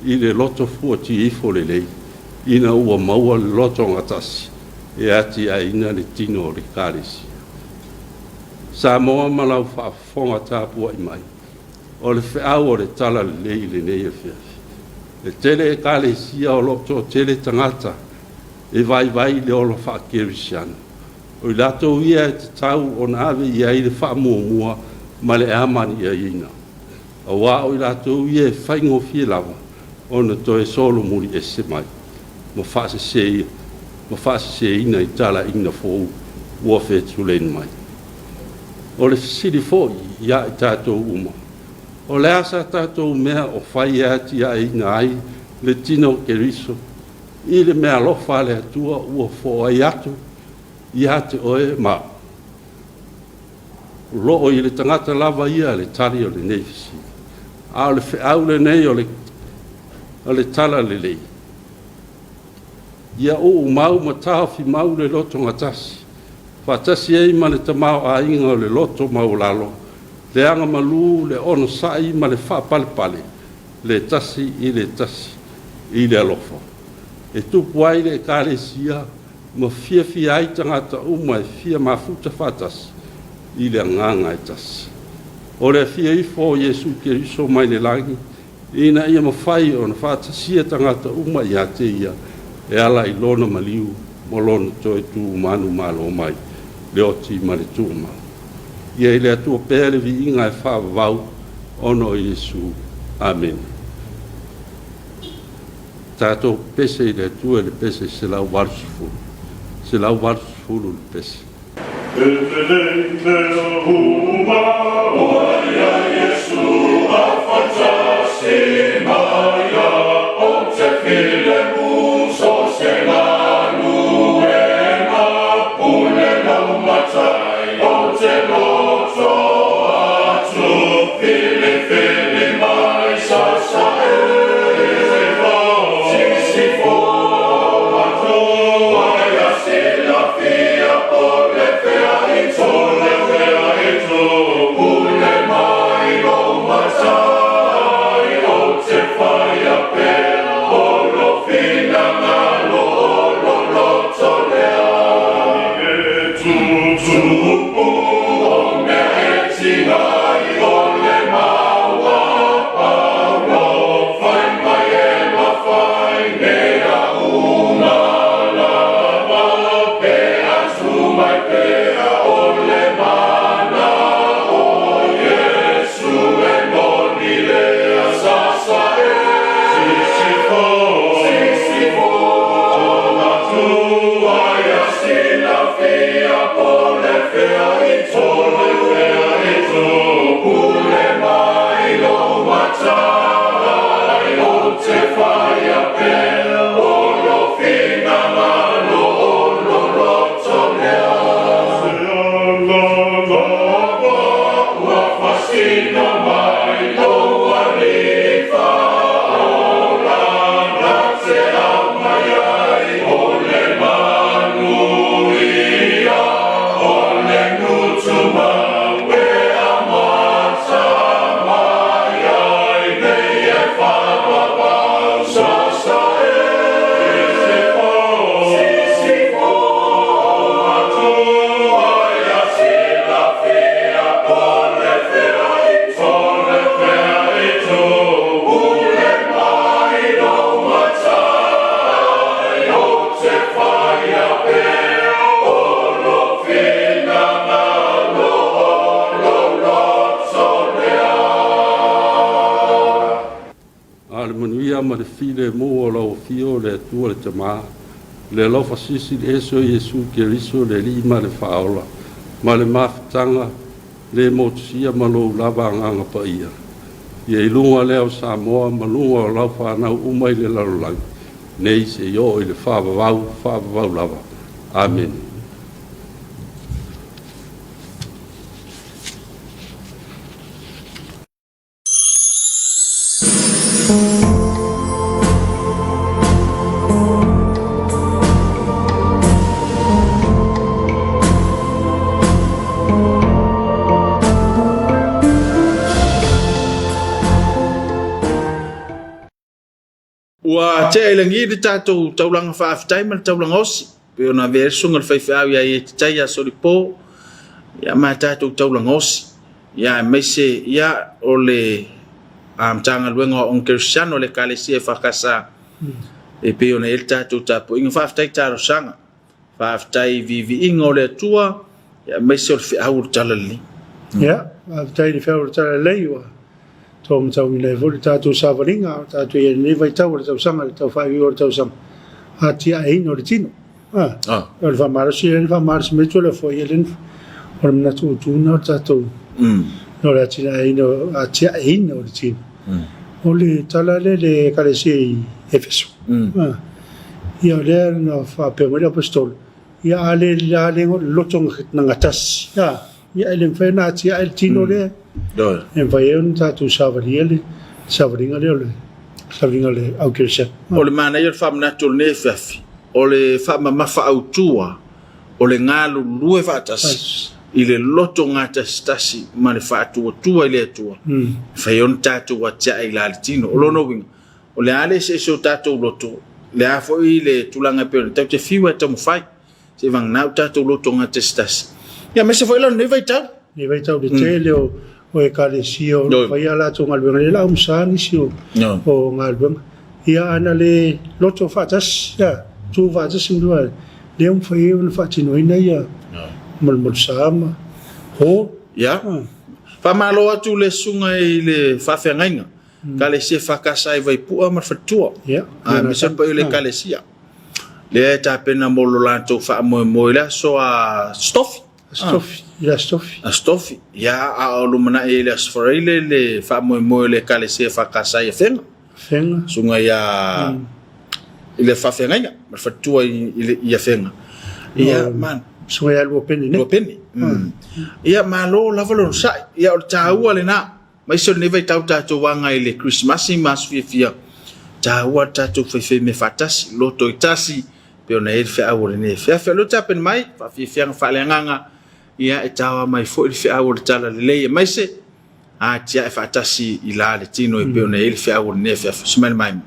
i le loto fuatiifo lelei, ina ua maua le lotogatasi e atiaeina le tino o le Ekalesia. Samoa ma lau faafofoga tapuai mai, o le feau o le Talalelei i lenei afiafi. E tele Ekalesia o lo o toatele tagata e vaivai i le ola faakerisiano. O i latou ia e tatau ona ave i ai le faamuamua ma le amaniaina, aua o i latou ia e faigofie lava ona toe solomuli ese mai ma faaseseina i talaiga fou ua fetuleina mai. O le fesili foi ia i tatou uma, o le a sa tatou mea o fai e atiaeina ai le tino o Keriso i le meaalofa a le Atua ua foai atu ia te oe ma au? O lo o i le tagata lava ia le tali o lenei fesili. A o le feau lenei o le Talalelei, ia uumau ma taofimau le lotogatasi, faatasi ai ma le tamaoaiga o le loto maualalo, le agamalu, le onosai ma le faapalepale, le tasi i le tasi i le alofa. E tupu ai le Ekalesia ma fiafia ai tagata uma e fia mafuta faatasi i le agaga e tasi. O le afio ifo o Iesu Keriso mai le lagi, ina ia mafai ona faatasia tagata uma ia te ia e ala i lona maliu ma lona toe tu manumalo mai, le oti ma le tuumau. Ia i le Atua pea le viiga e faavavau ona o Iesu. Amene. Tatou pese i le Atua i le pese 180. 180 le pese. E te lei mea uma, ua ia Iesu a faatasi ma ia, ou te filemu so o se galuega, pule lou matai, ou te loto atu, filifili mai sasae. Sisifo atu, ai silafia po o le fea itu, le fea itu, pule mai lou matai, ou te faia pea, o lou finagalo, o lou loto lea. E tutupu o mea e tiga i o le mau a Paulo, fai mai e mafai mea uma lava, pe a tu mai pea o le mana o Iesu e moni lea sasae. Sisifo, sisifo atu, ai a silafia po o le fea itu, le fea itu, pule mai lou matai, ou te faia pea, o lou finagalo, o lou loto lea. Se ala lava ua fasino mai lou alii faaola, na te aumai ai o le manuia, o le gutu mau. filemu o lau Afio o le Atua le Tama, le alofa silisili ese o Iesu Keriso le Alii ma le Faaola, ma le mafutaga le motusia ma lou lava Agaga Paia, ia i luga lea o Samoa ma luga o lau fanau uma i le lalolagi, nei seia oo i le faavavau, faavavau lava. Amene. Ua tea i lagi le tatou taulaga faafetai ma le taulaga osi, pei ona avea ai le susuga i le faifeau ia Ietitai ia Solipo, ia ma tatou taulaga osi. Ia aemaise ia o le Matagaluega o Aoga Kerisiano a le Ekalesia EFKS e pei ona i ai le tatou tapuaiga. Faafetai talosaga, faafetai i viiviiga o le Atua, ia aemaise o le feau o le Talalelei. Ia, faafetai i le feau o le Talalelei ua toe matauina ai foi le tatou savaliga a o tatou i ai i lenei vaitau o le tausaga, le tau faaiuiu o le tausaga, atiaeina o le tino. Ah. O le faamalosi lea na faamalosi mai Tualeafoia lea o le manatu autu lena o le tatou o le atinaeina atiaeina o le tino. O le tala lea i le Ekalesia i Efeso. Ia o lea na faapea mai le Aposetolo, ia a le a le loto na gatasi, ia e le mafai ona atiae le tino lea. E mafai ai ona tatou savalia le savaliga lea o le savaliga o le au kerisiano. O le manaia o le faamanatu o lenei afiafi, o le faamamafa autu o le galulue faatasi i le loto gatasitasi ma le faatuatua i le Atua, e mafai ai ona tatou atiae i la le tino. O lona uiga, o le a le eseese o tatou loto, o le a foi le tulaga e pei ona tatou te fiu lava e taumafai, seivagana o tatou loto gatasitasi, ia aemaise foi la lenei vaitau. Lenei vaitau i le tele o ekalesia o lo o faia a latou galuega, lea o le a umusa nisi o galuega. Ia a na le loto faatasi, ia, tu faatasi ma lua, lea ua mafai ai ona faatinoina ia malumalusa ma hall. Ia, faamalo atu le susuga i le faafeagaiga, Ekalesia EFKS i Vaipua ma le Faletua, aemaise le paia o le Ekalesia. Lea e tapena mo lo latou faamoemoe i le aso a Stofi. Aso Tofi, i le Aso Tofi. Aso Tofi, ia, a o lumanai i le Aso Faraile le faamoemoe o le Ekalesia EFKS i Afega. Afega. Susuga ia i le faafeagaiga ma le faletua i Afega. Ia, man. Susuga ia Luapene nei. Luapene. Ia, malo lava le onosai. Ia, o le taua lena. Aemaise o lenei vaitau tatou agai i le Kerisimasi ma aso fiafia, taua le tatou faifai mea faatasi, loto e tasi, pei ona i ai le feau o lenei afiafi. A o lea ua tapena mai, faafiafiaga faaleagaga, ia e taoa mai foi le feau o le Talalelei, aemaise atiae faatasi i la le tino e pei ona i ai le feau o lenei afiafi. Smile mai.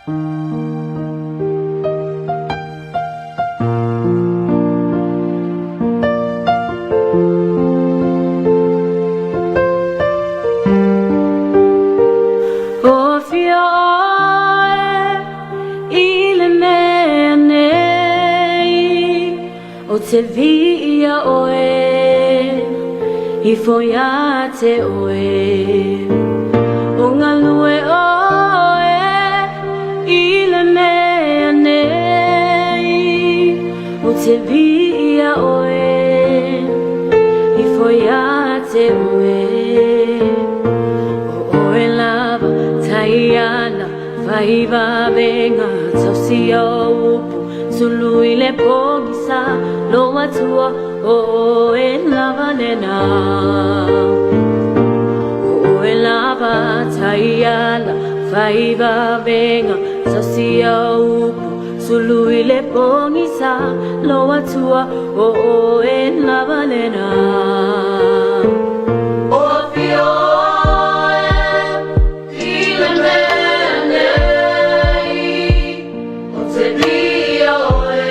O fia oe i le mea nei, O te viia oe, ifo ia te oe. O galue oe i le mea nei, O te viia oe, ifo ia te oe. O oe lava taiala faivavenga tausia o upu sulu i le pogisa lo atua o oe lava lena. O oe lava taiala faivavenga tausia o upu sulu i le pogisa lo atua o oe lava lena. O fia oe i le mea nei, O te viia oe,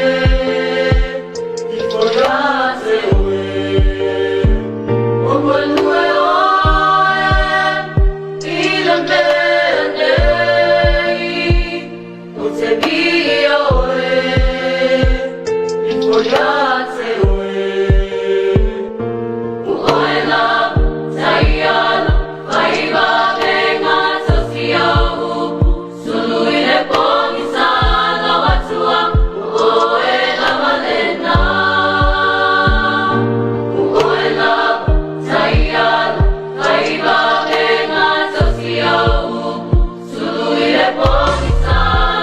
ifo ia te oe. O galue oe i le mea nei, O te viia oe, ifo ia te oe. O oe lava taiala faivavenga tausia o upu sulu i le pogisa lo atua o oe lava lena. O oe lava taiala faivavenga tausia o upu sulu i le pogisa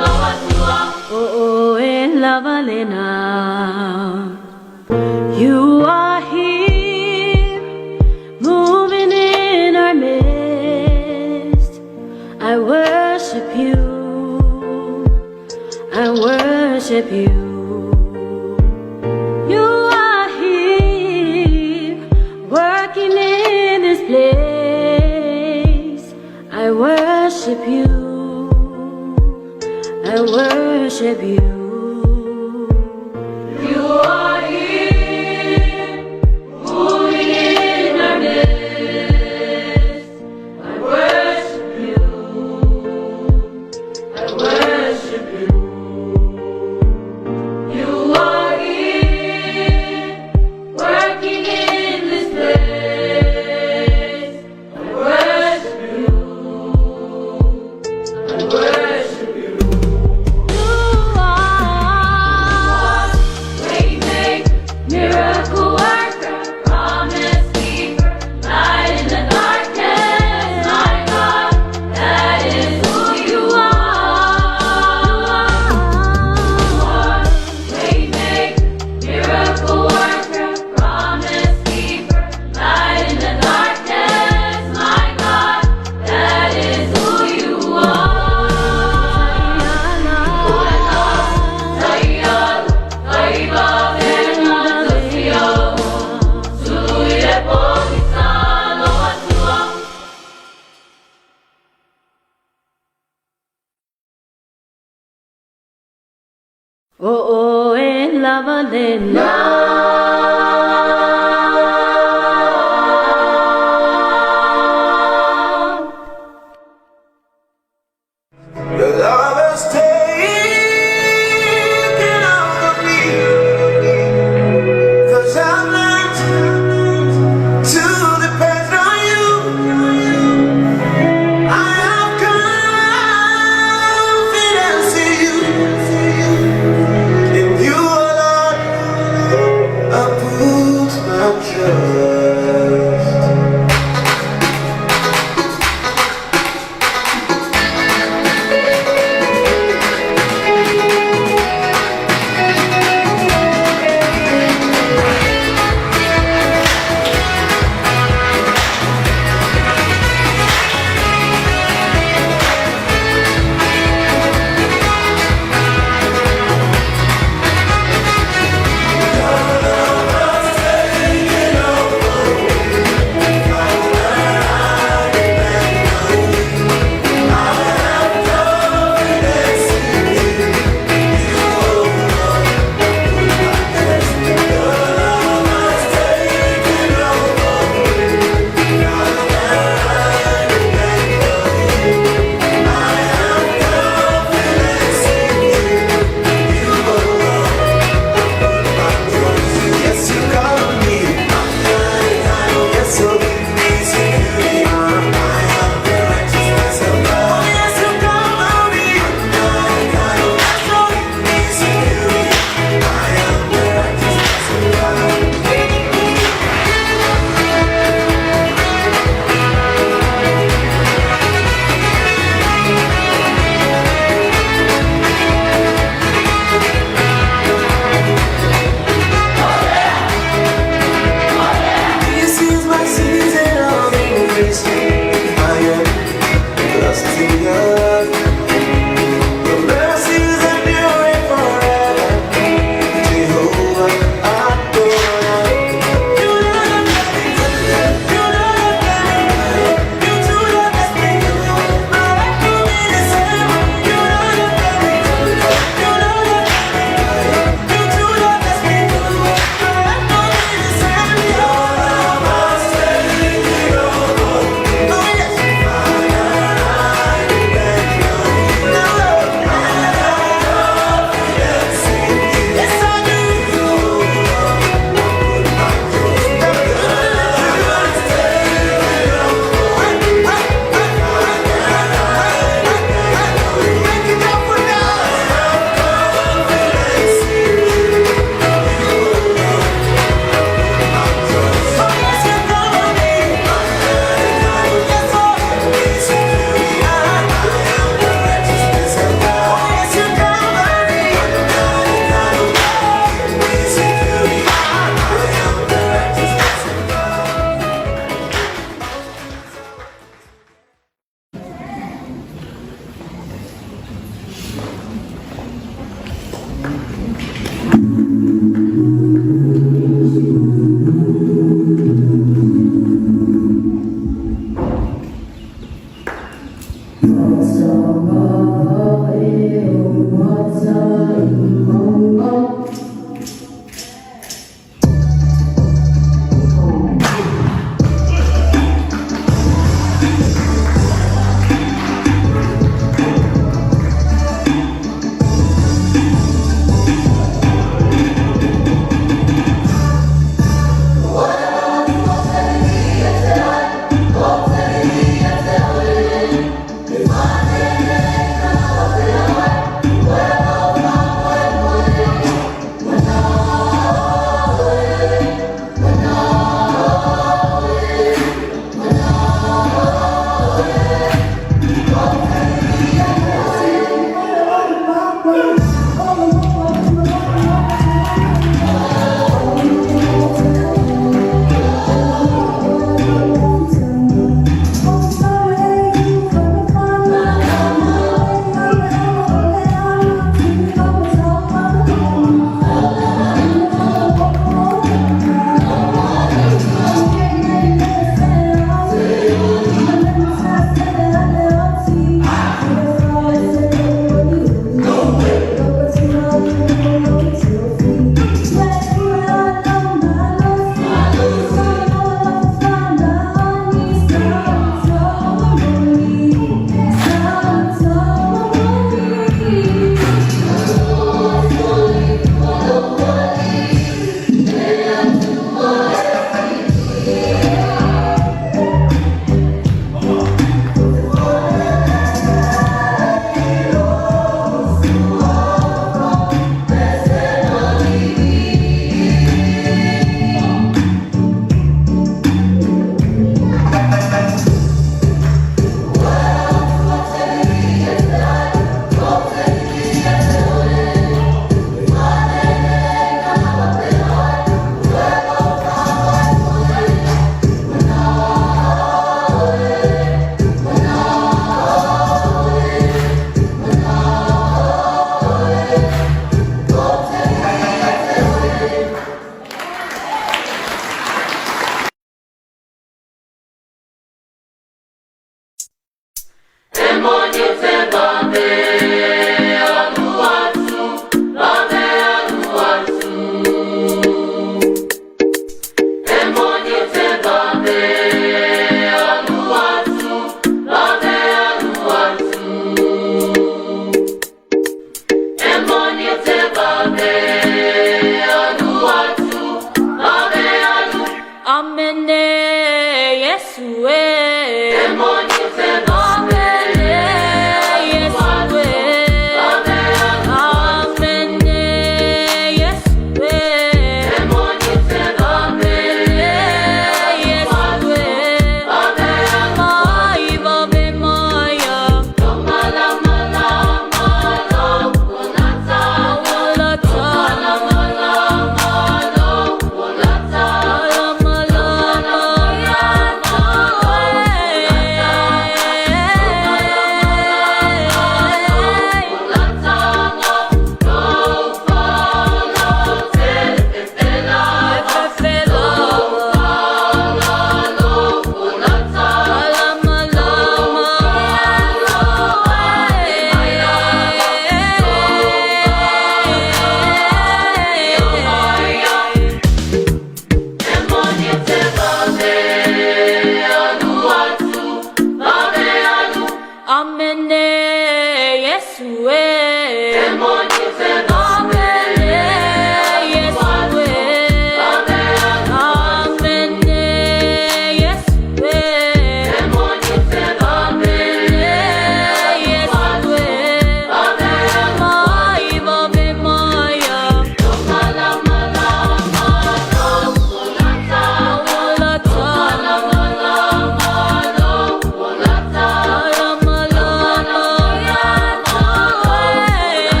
lo atua o oe lava lena. You are here, moving in our midst. I worship you. I worship you. You are here, working in this place. I worship you. I worship you. You are here, moving in our midst. I worship you. I worship you. You are here, working in this place. I worship you. I worship you. You are waymaker, miracle worker, promise keeper, light in the darkness, my God. That is who you are. Waymaker, miracle worker, promise keeper, light in the darkness, my God. That is who you are. Taiala faivavenga tausia o upu sulu i le pogisa lo atua. O oe lava lena. Your love has taken over me. 'Cause I've learned to depend on you. I have confidence in you. In you alone.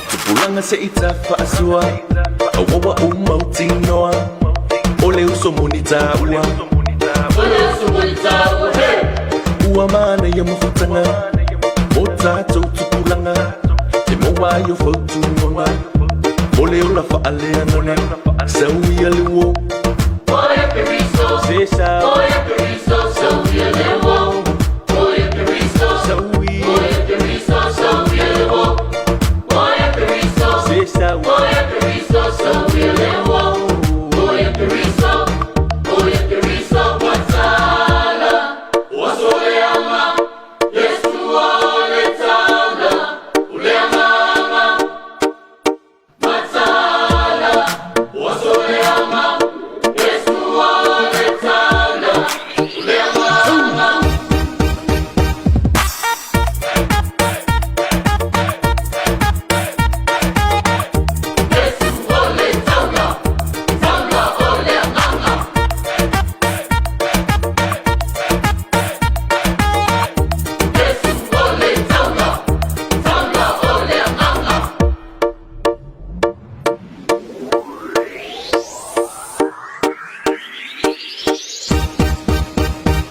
Tupulaga seʻi tafaasua Auaua umautinoa O le uso moni taua Ua manaia mafutaga Mo tatou tupulaga E maua ai o fautuaga Mo le ola faaleagaga Sau ia le uo Se sau Sau ia.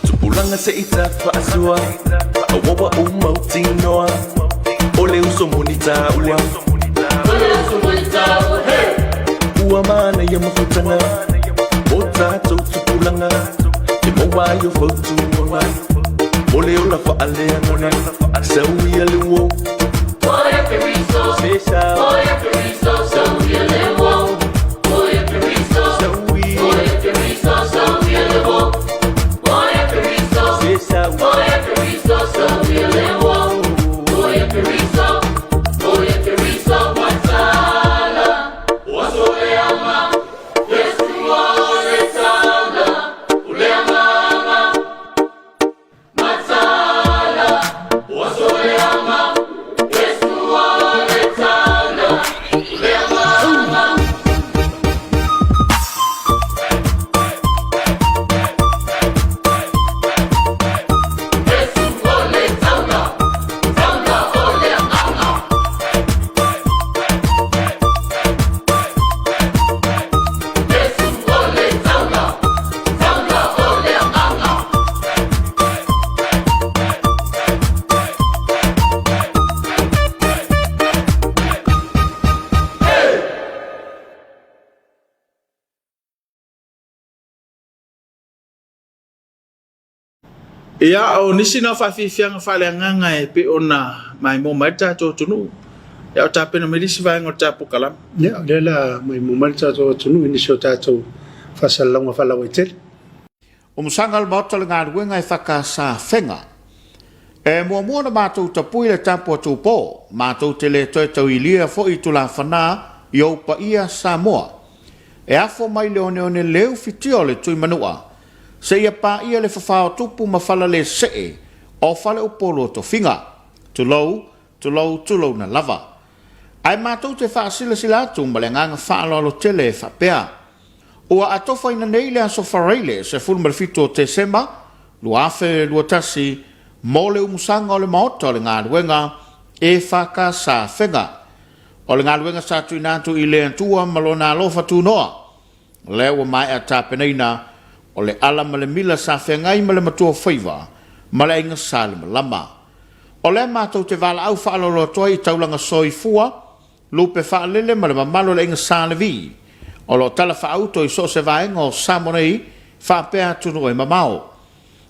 Tupulaga se i tafaasua Aua ua mautinoa O le uso moni taua Ua manaia mafutaga O tatou tupulaga E maua ai o fautuaga Mo le ola faaleagaga Sau ia le uo Se sau Ia, o nisi na o faafiafiaga faaleagaga e pei ona maimoa mai le tatou atunuu, ia o tapena mai le isi vaega o le tatou polokalame. Ia, o lea la maimoa mai le tatou atunuu i nisi o tatou faasalalauga faalauaitele. Umusaga o le Maota o le Galuega e whakasāwhenga. E muamua ona matou tapui le tapu a Tupō, matou te le toe tauilia foi i tulāfanā i ou paia Samoa. E afo mai le oneone leu fitia o le Tuimanua, seia paia le fafā o tupu ma fala le see o Faleupolu o Tofiga. Tulou, tulou, tulouna lava. Ae matou te faasilasila atu ma le agaga faaaloalo tele e faapea, Ua atofaina nei le aso Faraile 17 o Tesema 2021 mo le umusaga o le Maota o le Galuega EFKS Fega. O le galuega sa tuuina atu i le Atua ma Lona alofa tunoa, lea ua maea tapenaina, o le ala ma le mila sa feagai ma le matuafaiva ma le aiga Salemalama. O lea matou te valaau faaaloalo atu ai i taulaga soifua, Lupe Faalele ma le mamalu o le aiga Sa Levi, o lo o tala faaauto i so o se vaega o Samoa nei faapea atunuu e mamao.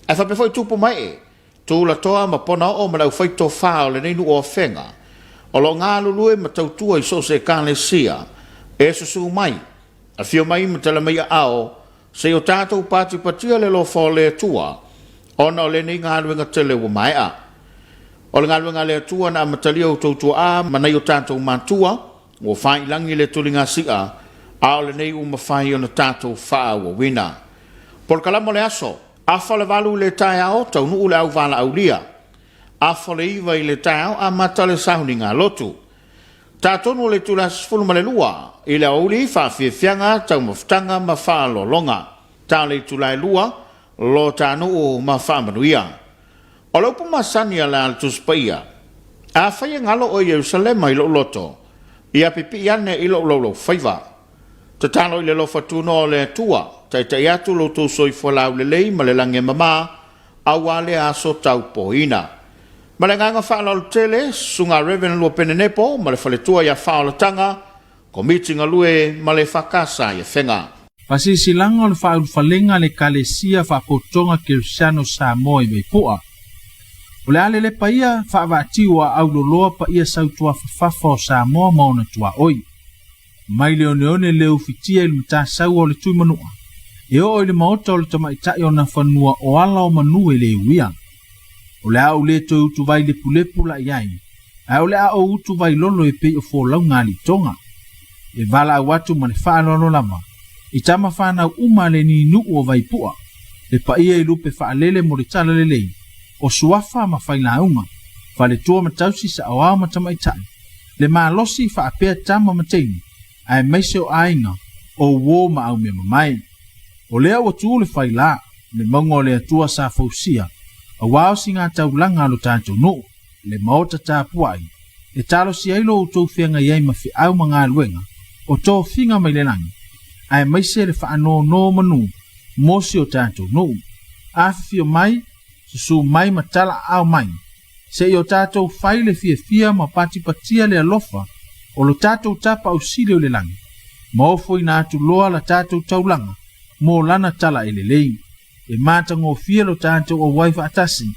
Ae faapea foi tupu ma ee, tulatoa ma ponaoo ma le aufaitofa o lenei nuu o Afega, o lo o galulue ma tautua i so o se Ekalesia e susu mai, afio mai ma tala mai aao, se i o tatou patipatia le alofa o le Atua ona o lenei galuega tele ua maea. O le galuega a le Atua na amatalia outou tuaa ma nai o tatou matua, ua faiilagi le tuligasia, a o lenei ua mafai ona tatou faaauauina. Polokalama o le aso, afa le 8 i le taeao, taunuu le auvalaaulia. Afa le 9 i le taeao, amata le sauniga lotu. Tatonu o le itula 12 i le aoauli, faafiafiaga, taumafataga ma faaaloaloga. Ta o le itula e 2, lo ta nuu ma faamanuia. O le upu masani a le a le Tusi Paia, Afai e galo oe Ierusalema i lou loto, ia pipii ane i lou laulaufaiva. Tatalo i le alofa tunoa o le Atua, taitai atu lo outou soifua laulelei ma le lagi e mama, aua lea aso taupoina. Ma le agaga faaaloalo tele, Susuga Rev. Luapene Nepo ma le faletua ia Faaolataga, Komiti Galue ma le EFKS i Afega. Faasilasilaga o le faaulufalega a le Ekalesia Faapotopotoga Kerisiano Samoa i Vaipua. O le a lelepa ia faavaatiu a auloloa paia sautuafafafa o Samoa ma ona tuaoi. Mai le oneone le ufitia i le Matasaua o le Tuimanua, e oo i le maota o le tamaitai o Nafanua o ala o manu e le uia. O le a ou le toe utuvai lepulepu la i ai, ae o le a ou utuvai lolo e pei o folauga a Liitoga. E valaau atu ma le faaaloalo lava i tama fanau uma a le ninuu o Vaipua, le paia i lupe faalele mo le talalelei, o suafa ma failauga, faletua ma tausi saoao ma tamaitai, le malosi faapea tama ma teine, aemaise o aiga, o uo ma aumeamamae. O lea ua tu le faila, le mauga o le Atua sa fausia, aua o siga taulaga a lo tatou nuu, le maota tapuai, e talosia ai lo outou feagai ai ma feau ma galuega o tofiga mai le lagi, aemaise le faanonomanu mo si o tatou nuu. Afifio mai, susu mai ma tala aao mai, se i o tatou fai le fiafia ma patipatia le alofa o lo tatou Tapa ausili o le lagi, ma ofoina atu loa la tatou taulaga mo lana tala e lelei. E matagofie lo tatou auai faatasi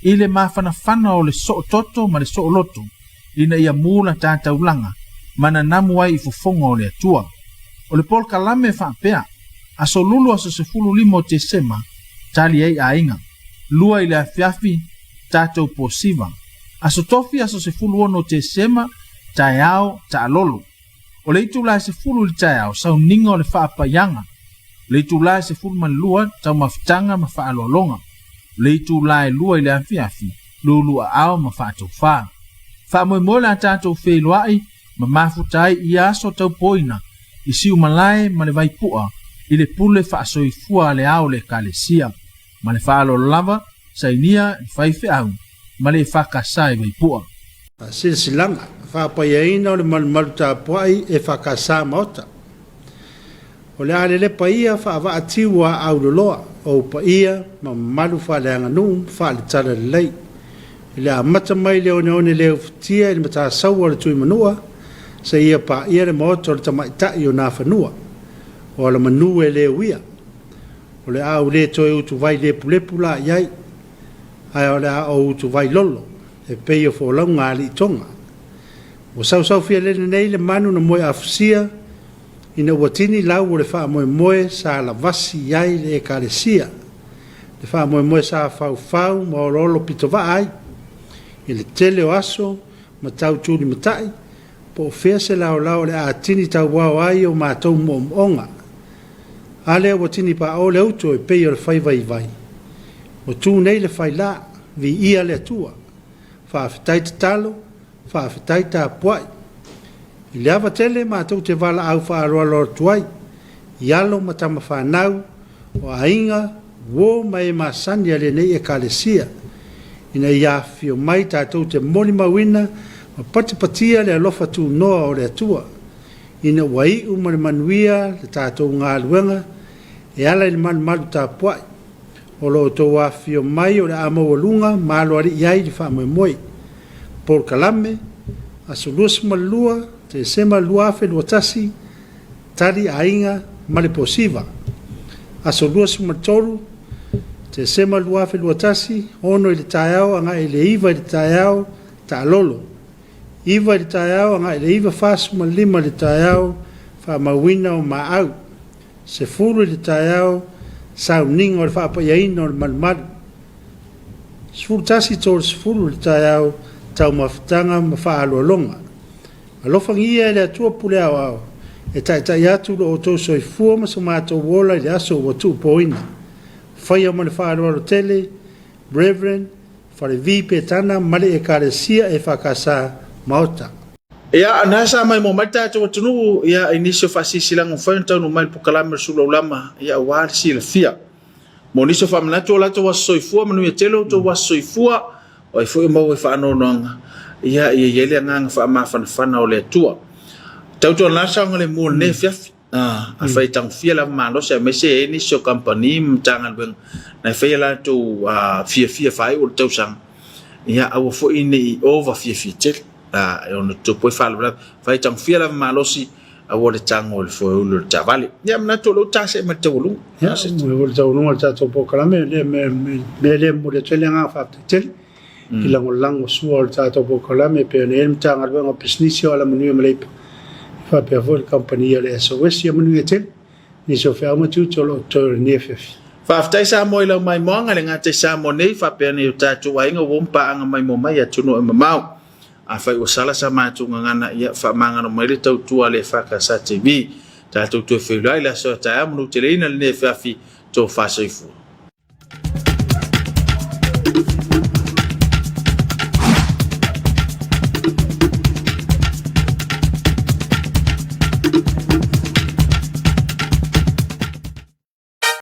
i le mafanafana o le soototo ma le sooloto ina ia mu la ta taulaga ma nanamu ai i fofoga o le Atua. O le polokalame faapea, Aso Lulu aso 15 o Tesema, tali ai aiga. 2 i le afiafi, tatou posiva. Aso Tofi aso 16 o Tesema, taeao, taalolo. O le itula e 10 i le taeao, sauniga o le faapaiaga. O le itula e 12, taumafataga ma faaaloaloga. O le itula e 2 i le afiafi, luuluaao ma faatofā. Faamoemoe la tatou feiloai ma mafuta ai i ia aso taupoina i Siumalae ma le Vaipua i le pule faasoifua a le Ao o le Ekalesia. Ma le faaaloalo lava, sainia le faifeau ma le EFKS i Vaipua. Silasilaga, Faapaiaina o le malumalu tapuai EFKS Maota. O le a lelepa ia faavaa tiu a auloloa, ou paia ma mamalu faaleaganuu ma faaletalalelei. I le amata mai le oneone le ufitia i le matasaua o le Tuimanua, seia paia le maota o le tamaitai o Nafanua, o Alamanu e le uia. O le a ou le toe utuvai lepulepu la i ai, ae o le a ou utuvai lolo, e pei o folauga a alii Toga. Ua sausaufialele nei le manu na moe afusia, ina ua tini lau o le faamoemoe sa lavasi i ai le Ekalesia, le faamoemoe sa faufau ma oloolo pitovaa ai i le tele o aso ma tau tulimatai, po o fea se laolao o le a tini tauao ai o matou moomooga. A lea ua tini paʻo le uto e pei o le fai vaivai. Ua tu nei le faila, viia le Atua. Faafetai tatalo, faafetai tapuai. I le ava tele matou te valaau faaaloalo atu ai i alo ma tama fanau o aiga, uo ma e masani a lenei Ekalesia, ina ia afifio mai tatou te molimauina ma patipatia le alofa tunoa o le Atua, ina ua iu ma le manuia le tatou galuega e ala i le malumalu tapuai. O lo outou afifio mai o le a maualuga ma aloalii ai le faamoemoe. Polokalame, Aso 22 Tesema 2021, Tali Aiga ma le Posiva. Aso 23 Tesema 2021, 6 i le taeao agai i le 9 i le taeao, Taalolo. 9 i le taeao agai i le 9:45 i le taeao, Faamauina o Maau. 10 i le taeao, Sauniga o le Faapaiaina o le Malumalu. 11:30 i le taeao, Taumafataga ma Faaaloaloga. Alofagia e le Atua Pule Aoao e taitai atu lo outou soifua ma so matou ola i le aso ua tuupoina. Faia ma le faaaloalo tele, Rev. Falevi Petana ma le Ekalesia EFKS Maota. Ia, na sa maimoa mai le tatou atunuu, ia, i nisi o faasilasilaga ua mafai ona taunuu mai i le polokalame o le Sulaulama, ia, aua le silafia. Mo nisi o faamanatu o latou aso soifua, manuia tele o outou aso soifua, o ai foi o maua i faanoanoaga, ia, ia i ai le agaga faamafanafana o le Atua. Tautuana le saogalemu o lenei afiafi. Afai e tagofia lava malosi aemaise e i ai nisi o kamupani ma Matagaluega na e fai a latou fiafia faaiu o le tausaga, ia aua foi ne i ova fiafia tele e ono tutupu ai faalavelave. Afai e tagofia lava malosi, aua le tago i le foeuli o le taavale. Ia manatu o lea ua ta see mai le taualuga. Ia, o le taualuga o le tatou polokalame, le mea lea e momoli atu ai le agaga faafetai tele i lagolago sua o le tatou polokalame e pei ona i ai le Matagaluega o Pisinisi o Alamanuia ma Leipa. Faapea foi le kamupani o le SOS. Ia manuia tele nisi o feau ma tiute o lo o totoe o lenei afiafi. Faafetai Samoa i lau maimoaga, le gata i Samoa nei, faapea nei o tatou aiga ua uma paaga maimoa mai i atunuu e mamao. Afai ua sala sa matou gagana, ia faamagalo mai le tautua a le EFKS TV. Tatou toe feiloai i le aso a taeao manuteleina lenei afiafi, tofa soifua.